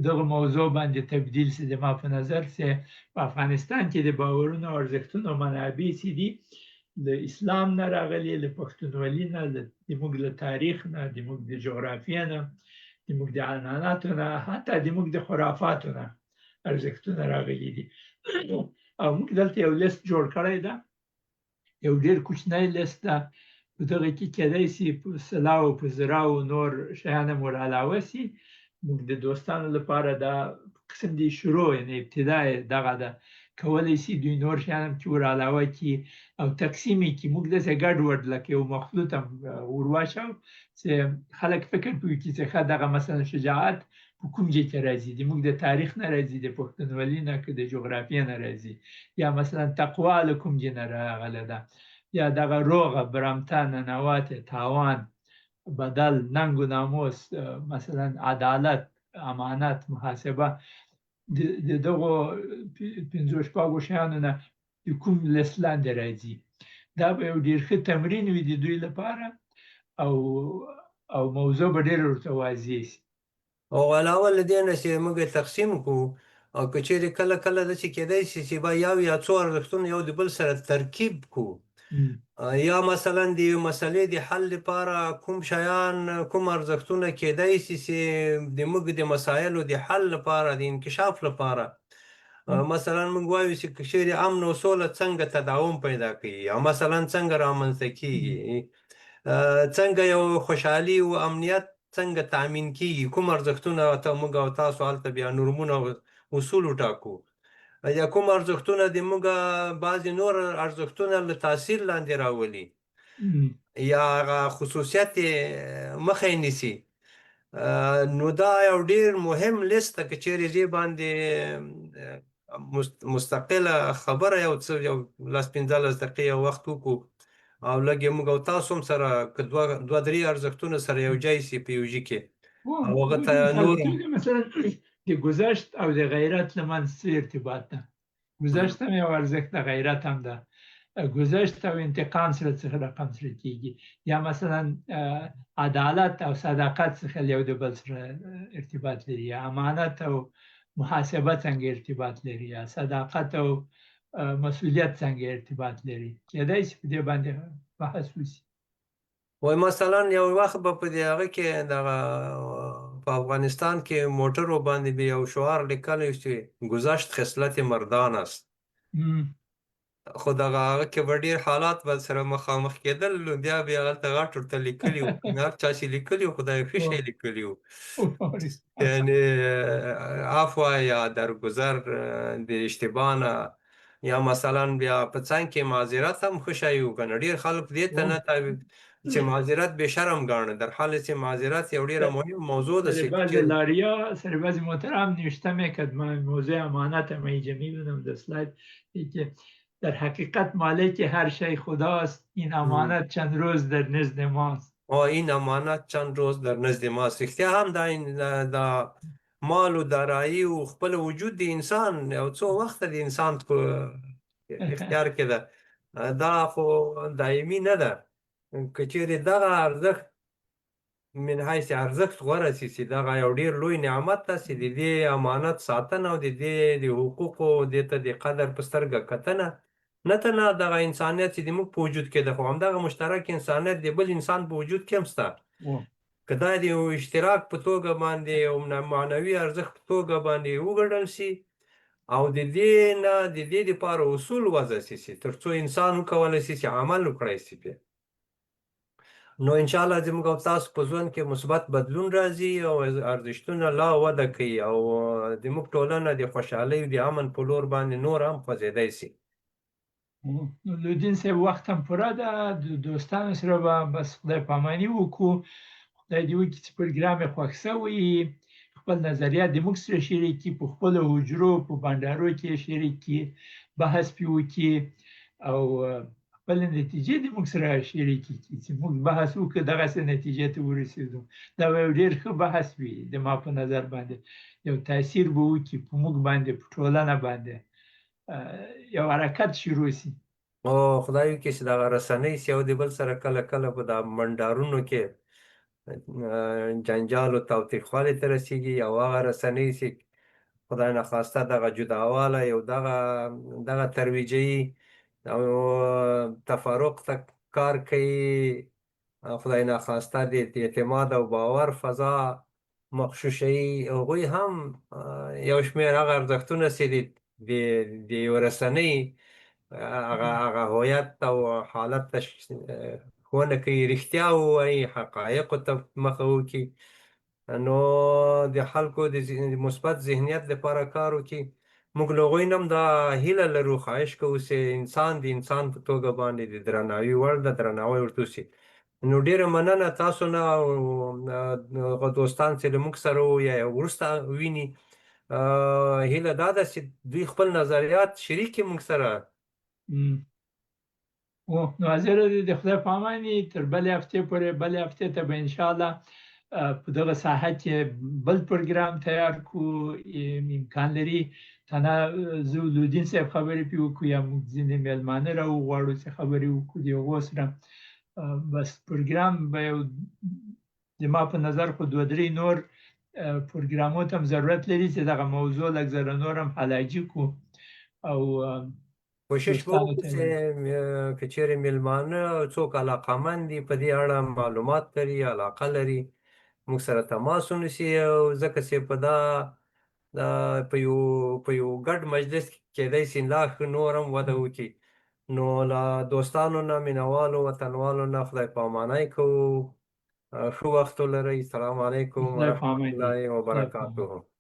دغه موضوع باندې تبدیل شي. زما په نظر چې په افغانستان کې د باورونو او ارزښتونو منابع چې دي له اسلام نه راغلي، له پښتونولي نه، د موږ له تاریخ نه، د موږ د جغرافیې نه، د موږ د عنعناتو نه، حتی د موږ د خرافاتو نه ارزښتونه راغلي دي. او موږ دلته یو لیست جوړ کړی ده، یو ډېر کوچنی لیست ده. په دغه کې کېدای شي په سلاو په زراو نور شیان هم ور علاوه شي. موږ د دوستانو لپاره دا قسم دی شروع، یعنی ابتدا دغه ده، کولی شي دوی نور شیان هم چې ور علاوه کړي او تقسیم یې کړي. موږ داسې ګډ وډ لکه یو مخلوط هم ور واچو چې خلک فکر پرې وکړي چې ښه دغه مثلا شجاعت په کوم ځای کې راځي، د موږ د تاریخ نه راځي، د پښتونولي نه که د جغرافیې نه راځي، یا مثلا تقوا له کوم ځای نه راغلې ده، یا دغه روغه برمته ننواتې تاوان بدل ننګ و ناموس، مثلا عدالت امانت محاسبه، د دغو پنځو شپږو شیانو نه د کوم لیست لاندې راځي. دا به یو ډېر ښه تمرین وي د دوی لپاره او او موضوع به ډېره ورته واضح شي. او علاوه له دې نه چې موږ یې تقسیم کړو، او که چېرې کله کله داسې کېدای شي چې به یو یا څو ارزښتونه یو د بل سره ترکیب کړو، یا مثلا د یوې مسلې د حل لپاره کوم شیان کوم ارزښتونه کېدای شي چې د موږ د مسایلو د حل لپاره د انکشاف لپاره، مثلا موږ وایو چې که چېرې امن او سوله څنګه تداوم پیدا کوي، او مثلا څنګه رامنځته کېږي، څنګه یو خوشحالي او امنیت څنګه تامین کیږي، کوم ارزښتونه ته موږ او تاسو هلته بیا نورمونه او اصول وټاکو، یا کوم ارزښتونه د موږ بعضې نور ارزښتونه له تاثیر لاندې راولي، یا هغه خصوصیت یې مخه یې نیسي. نو دا یو ډیر مهم لیست ده که چیرې دې باندې مستقله خبره یو څه یو لس 15 دقیقې یو وخت وکړو، او لږ یې موږ او تاسو هم سره که دوه دوه درې ارزښتونه سره یو ځای سي په یو ځای کې، او هغه ته نور مثلا د ګذشت او د غیرت له منځ څه ارتباط ده؟ ګذشت هم یو ارزښت ده، غیرت هم ده. ګذشت او انتقام سره څه رقم سره کیږي، یا مثلا عدالت او صداقت څخه یو د بل سره ارتباط لري، یا امانت او محاسبه څنګه ارتباط لري، یا صداقت او مسئولیت څنګه ارتباط لري. کېدای شي په دې باندې بحث وشي. وای مثلا یو وخت به په دې هغه کې دغه په افغانستان کې موټرو باندې به یو شعار لیکلی چې ګذشت خصلت مردان است. خو دغه هغه کې به ډېر حالات به سره مخامخ کېدل، نو بیا به یې هلته غټ ورته لیکلي وو، هر چا چې لیکلي وو خدای ښه شی لیکلي وو، یعنې عفوه یا درګذر د اشتباه نه، یا مثلا بیا په څنګ کې معذرت هم ښه شی و که نه. ډېر خلک دې ته نه چې معذرت بې شرم ګاڼه، در حال چې معذرت یو ډېره مهم موضوع ده. سر بعض لاریا سر بعض محترم نوشته میکرد، من موضوع امانت هم اینجا میبینم در اسلاید که در حقیقت مالک هر شی خداست، این امانت چند روز در نزد ماست. این امانت چند روز در نزد ماست. رښتیا هم دا دا مال او دارایی او خپل وجود د انسان یو څو وخته د انسان په اختیار کې ده، دا خو دایمي نه ده. که چیرې دغه ارزښت من حیث ارزښت غوره شي چې دغه یو ډېر لوی نعمت ده چې د دې امانت ساتنه او د دې د حقوقو دې ته د قدر په سترګه کتنه، نه تنها دغه انسانیت چې د موږ په وجود کې ده، خو همدغه مشترک انسانیت د بل انسان په وجود کې هم شته. که دا د یو اشتراک په توګه باندې یو معنوي ارزښت په توګه باندې وګڼل شي او د دې نه د دې لپاره اصول وضع شي چې تر څو انسان وکولی شي چې عمل وکړای شي پرې، نو انشاءالله زموږ او تاسو په ژوند کې مثبت بدلون راځي او ارزښتونه لا وده کوي او زموږ ټولنه د خوشحالۍ او د امن په لور باندې نور هم خوځېدای شي. نو لودین صاحب وخت هم پوره ده، د دوستانو سره به بس خدای پاماني وکړو. خدای دې وکړي چې پروګرام یې خوښ شوی، خپل نظریات د موږ سره شریک کړي، په خپلو حجرو په بنډارو کې یې شریک کړي، بحث پرې وکړي او خپل نتیجې د موږ سره شریکې کړي چې موږ بحث وکړو دغسې نتیجې ته ورسېدو. دا به یو ډېر ښه بحث وي د ما په نظر باندې، یو تاثیر به وکړي په موږ باندې، په ټولنه باندې یو حرکت شروع شي. او خدای وکړي چې دغه رسنۍ چې یو د بل سره کله کله په دا منډارونو کې جنجال او تاوتریخوالي ته رسېږي، او هغه رسنۍ چې خدای نخواسته دغه جداواله یو دغه دغه ترویجوي او تفرق ته کار کوي، خدای نخواسته د اعتماد او باور فضا مغشوشوي، هغوی هم یو شمېر هغه ارزښتونه چې د یو رسنۍ هغه هویت او حالت ته ښوونه کوي، رښتیا ووایي، حقایقو ته مخه وکړي، نو د خلکو د مثبت ذهنیت لپاره کار وکړي. موږ له هغوی نه هم دا هیله لرو، خواهش کوو چې انسان د انسان په توګه باندې د درناوي وړ ده، درناوی ورته وشي. نو ډېره مننه تاسو نه او هغه دوستان چې له موږ سره وو یا یې وروسته ویني، هیله دا ده چې دوی خپل نظریات شریک کړي موږ سره. نو حاضر دي د خدای په امان وي، تر بلې هفتې پورې. بلې هفتې ته به انشاءالله په دغه ساحه کې بل پروګرام تیار کړو. امکان لري تنه زه لودین صاحب خبرې پرې وکړو یا موږ ځینې مېلمانه راوغواړو چې خبرې وکړو د هغو سره. بس پروګرام به یو زما په نظر خو دوه درې نور پروګرامو ته هم ضرورت لري چې دغه موضوع لږ ذره نور هم حلاجي کړو او کوشش به دوستانو وکړو ته چې که چیرې مېلمانه او څوک علاقمند دي په دې اړه معلومات لري، علاقه لري، موږ سره تماس ونیسي، او ځکه چې په دا دا په یو ګډ مجلس کې کېدای شي لا ښه نور هم وده وکړي. نو له دوستانو نه، مینوالو، وطنوالو نه خدای پامانی کوو. ښه وخت ولرئ. السلام علیکم خدای په ورحمت امان دي. الله خدای په امان. وبرکاته.